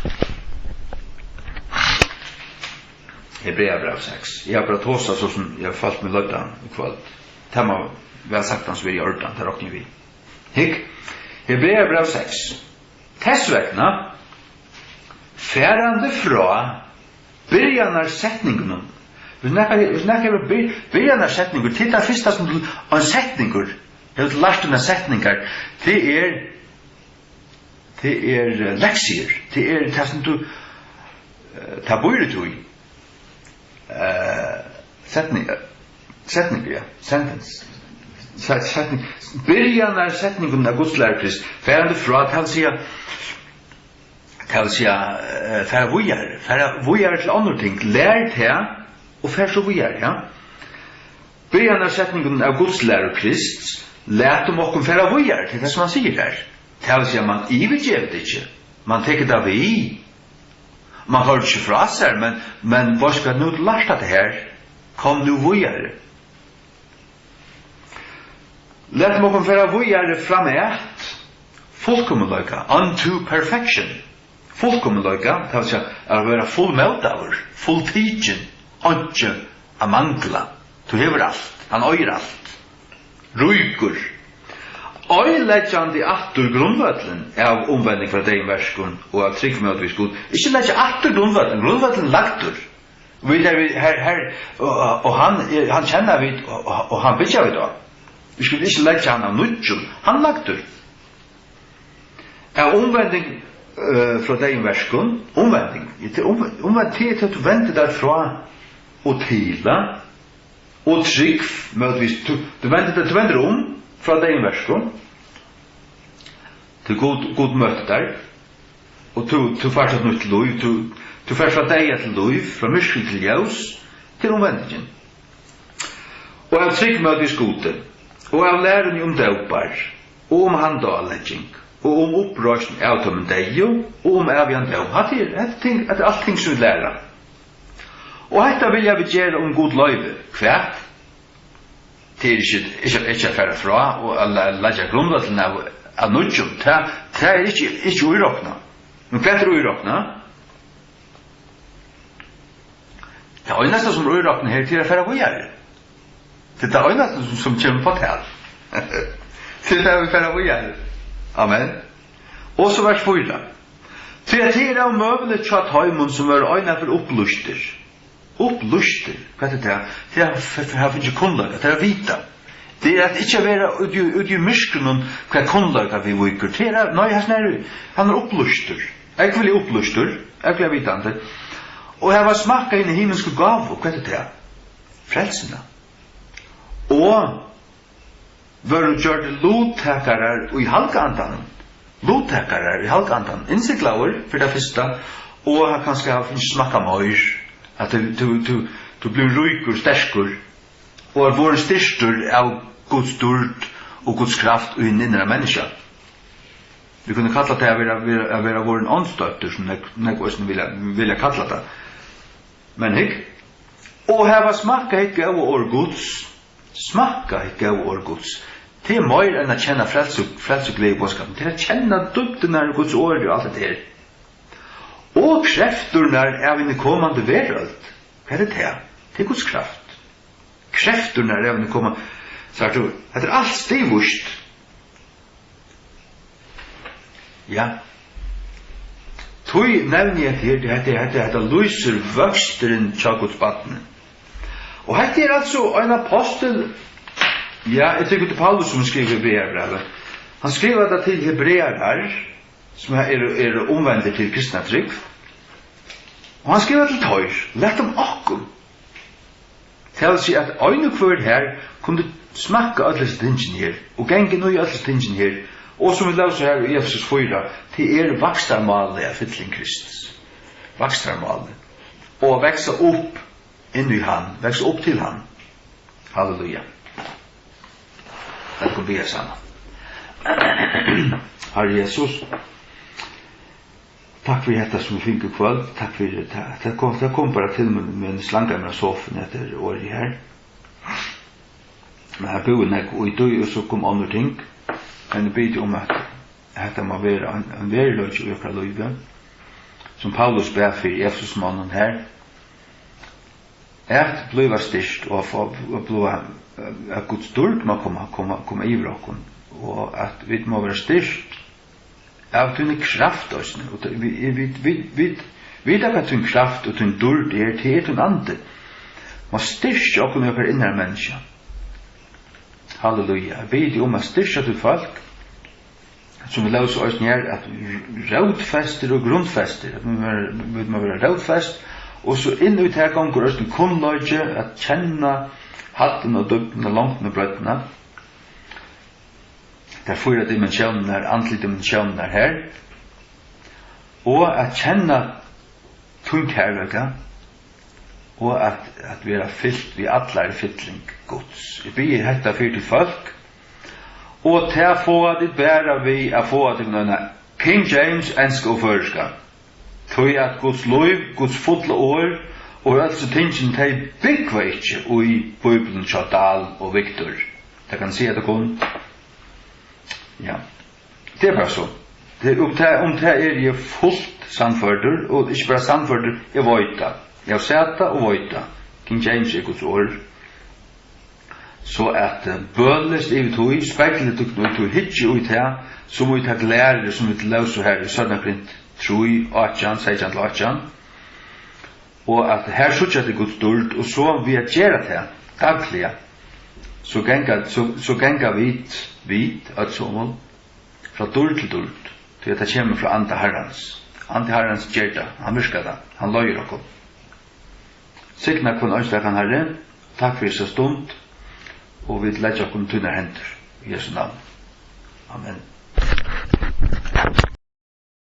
Hebreabræv seks. Eg havi bara tosað so sum eg følt meg leiddan í kvøld. Tað má væl saktans vera í ordan, tað rokni eg við. Hygg, Hebreabræv seks. Tess vegna, farandi frá byrjanarsetningunum. Hvis nakar, hvis nakar hevur byr-, byrjanarsetningur, til tað fyrsta sum tú, ein setningur, hevur tú lært deg setningar, tað er, tað er, eh, lektiur, tað er tað sum tú, eh, tað býr í tí. Eh, setning, eh, setning, ja, sentence. Se-, setning, byrjanarsetningurin av Guds læru Krist, farandi frá, tað vil siga, tað vil siga, eh, fara víðari, fara víðari til onnur ting, lær tað og far so víðari, ja. Byrjanarsetningurin av Guds læru Krist, latum okkum fara víðari, tað er tað sum hann sigur her. Tað vil siga, mann yvirgevur tað ikki, mann tekur tað við, mann koyrir ikki frá sær, men, men veitst hvat, nú tú lært hatta her, kom nú víðari. Latum okkum fara víðari fram at fullkomleika, unto perfection. Fullkomleika, tað vil siga at vera fullmótaður, fulltikin, einki at mangla. Tú hevur alt, hann eigur alt. Ríkur. Oyðileggjandi aftur grundvøllin av umvending frá deyðum verkum og av trúgv mótvegis Gud. Ikki leggja aftur grundvøllin, grundvøllin lagdur. Og vit eru her, her, og, og hann, hann kenna vit, og, og, og hann byggja vit á. Vit skulu ikki leggja hann av nýggjum, hann lagdur. Av umvending, eh, frá deyðum verkum, umvending, tað er umve-, umvend-, tað er, at tú vendir tær frá og til, eh, og trúgv, møtist, tú, tú vendir tær, tú vendir um frá deyðum verkum, til Gud, Gud møtir tær, og tú, tú fært eitt nýtt lív, tú, tú fært frá deyða til lív, frá myrkri til ljós, tað er umvendingin. Og av trúgv møtist Gudi, og av læruni um dópar, og um handaálegging, og um uppreisn av teimum deyðu, og um ævigan dóm. Hatta er, hetta er ting, hetta er alt ting sum vit læra. Og hetta vilja vit gera, um Gud loyvir. Hvat? Tað er ikki, ikki, ikki at fara frá og at la-, leggja grundvøllin av, av nýggjum. Tað, tað er ikki, ikki íroknað. Men hvat er íroknað? Tað einasta sum er íroknað her, tað er at fara víðari. Tað er tað einasta sum, sum kemur uppá tal. Tað er tað, vit fara víðari. Amen. Og so vers fýra. Tí at tað er ómøguligt hjá teimum, sum vóru einaferð upplýstir. Upplýstir, hvat er tað? Tað er at f-, f-, hava fingið kunnleika, tað er at vita. Tað er at ikki at vera úti í, úti í myrkrinum, hvat kunnleika viðvíkur. Tað er at, nei, hann er, hann er upplýstur, ógvuliga upplýstur, ógvuliga vitandi. Og hava smakkað hina himilsku gávu, hvat er tað? Frelsuna. Og vóru gjørdir luttakarar í Halga Andanum. Luttakarar í Halga Andanum. Innsiglaður fyri tað fyrsta, og hann kanska hava fingið smakkað meir, at tú, tú, tú, tú blívur ríkur, sterkur, og er vorðin styrktur av Guds dýrd og Guds kraft í hinum innra menniskja. Vit kunnu kalla tað at vera, vera, at vera vorðin andstøddur, sum nógv, nógv eisini vilja, vilja kalla tað. Men hygg, Og hava smakkað hitt góða orð Guds. Smakkað hitt góða orð Guds. Tað er meir enn at kenna frelsu, frelsugleðiboðskapin. Tað er at kenna dýpdirnar í Guds orði og alt hetta her. Og kreftirnar av hinni komandi verøld. Hvat er tað? Tað er Guds kraft. Kreftirnar av hinni komandi. Sært tú, hetta er alt stigvíst. Ja. Tí nevni eg hetta her, hetta, hetta, hetta lýsir vøksturin hjá Guds barni. Og hetta er altso ein apostul, ja, eg tykki, tað er Paulus, sum skrivar Hebreabrævið. Hann skrivar tað til hebrearar, sum eru, eru umvendir til kristna trúgv. Og hann skrivar til teir, lat um okkum. Tað vil siga, at ein og hvør her kundi smakka øll hesi tingini her, og ganga inn í øll hesi tingini her, og sum vit lósu her í Efesus fýra, tað er vakstarmálið av fylling Krists. Vakstarmálið. Og at vaksa upp inn í hann, vaksa upp til hann. Halleluja. Lat okkum biðja saman. Harri Jesus, takk fyri hetta, sum vit fingu í kvøld. Takk fyri tað. Tað kom, tað kom bara til mín, men slangaði mær á sofuni, hetta er orðið her. Men her búði nógv í tí, og so kom onnur ting. Men eg biði um, at hetta má vera ein, ein veruleiki í okkara lívi, sum Paulus bað fyri Efesusmonnum her. At blíva styrkt og at fáa, at blíva, at Guds dýrd má koma, koma, koma yvir okkum, og at vit má vera styrkt av tíni kraft eisini. Og tað, vit, vit, vit, vit, vita, hvat tín kraft og tín dýrd er, tað er tín andi. Má styrkja okkum í okkara innara menniskja. Halleluja. Eg biði teg um at styrkja títt fólk, sum vit lósu eisini her, at rótfestir og grundfestir, at vit má vera, vit má vera rótfest, og so inn í tað gongur eisini kunnleiki, at kenna hæddina og dýpdina, longdina og breiddina, tær fýra dimensjónirnar, andligu dimensjónirnar her, og at kenna tín kærleika, og at, at vera fylt við allari fylling Guds. Eg biði hetta fyri títt fólk, og tað fáa tit bara við at fáa tykkum eina King James, enska og føroyska. Tí at Guds lív, Guds fulla orð og øll so tingini, tey búgva ikki í Bíbliuni hjá Dahl og Victor. Tað kann siga tykkum. Ja. Tað er bara so. Tað, um tað, um tað eri eg fult sannførdur, og ikki bara sannførdur, eg veit tað. Eg havi sæð tað og veit tað. King James er Guds orð. So at, eh, bønist yvir tí, speglið tykkum í tí, hyggið í tað, sum í tað glæri, sum vit lósu her í Seinna Korint trý, átjan, seytjan til átjan. Og at her síggja tit Guds dýrd, og so við at gera tað dagliga, so ganga, so, so ganga vit, vit, øll somul, frá dýrd til dýrd, tí at tað kemur frá Anda Harrans. Andi Harrans ger tað, hann virkar tað, hann leiðir okkum. Signa hvønn einstakan, Harri. Takk fyri hesa stund, og vit leggja okkum í tínar hendur. Í Jesu navn. Amen.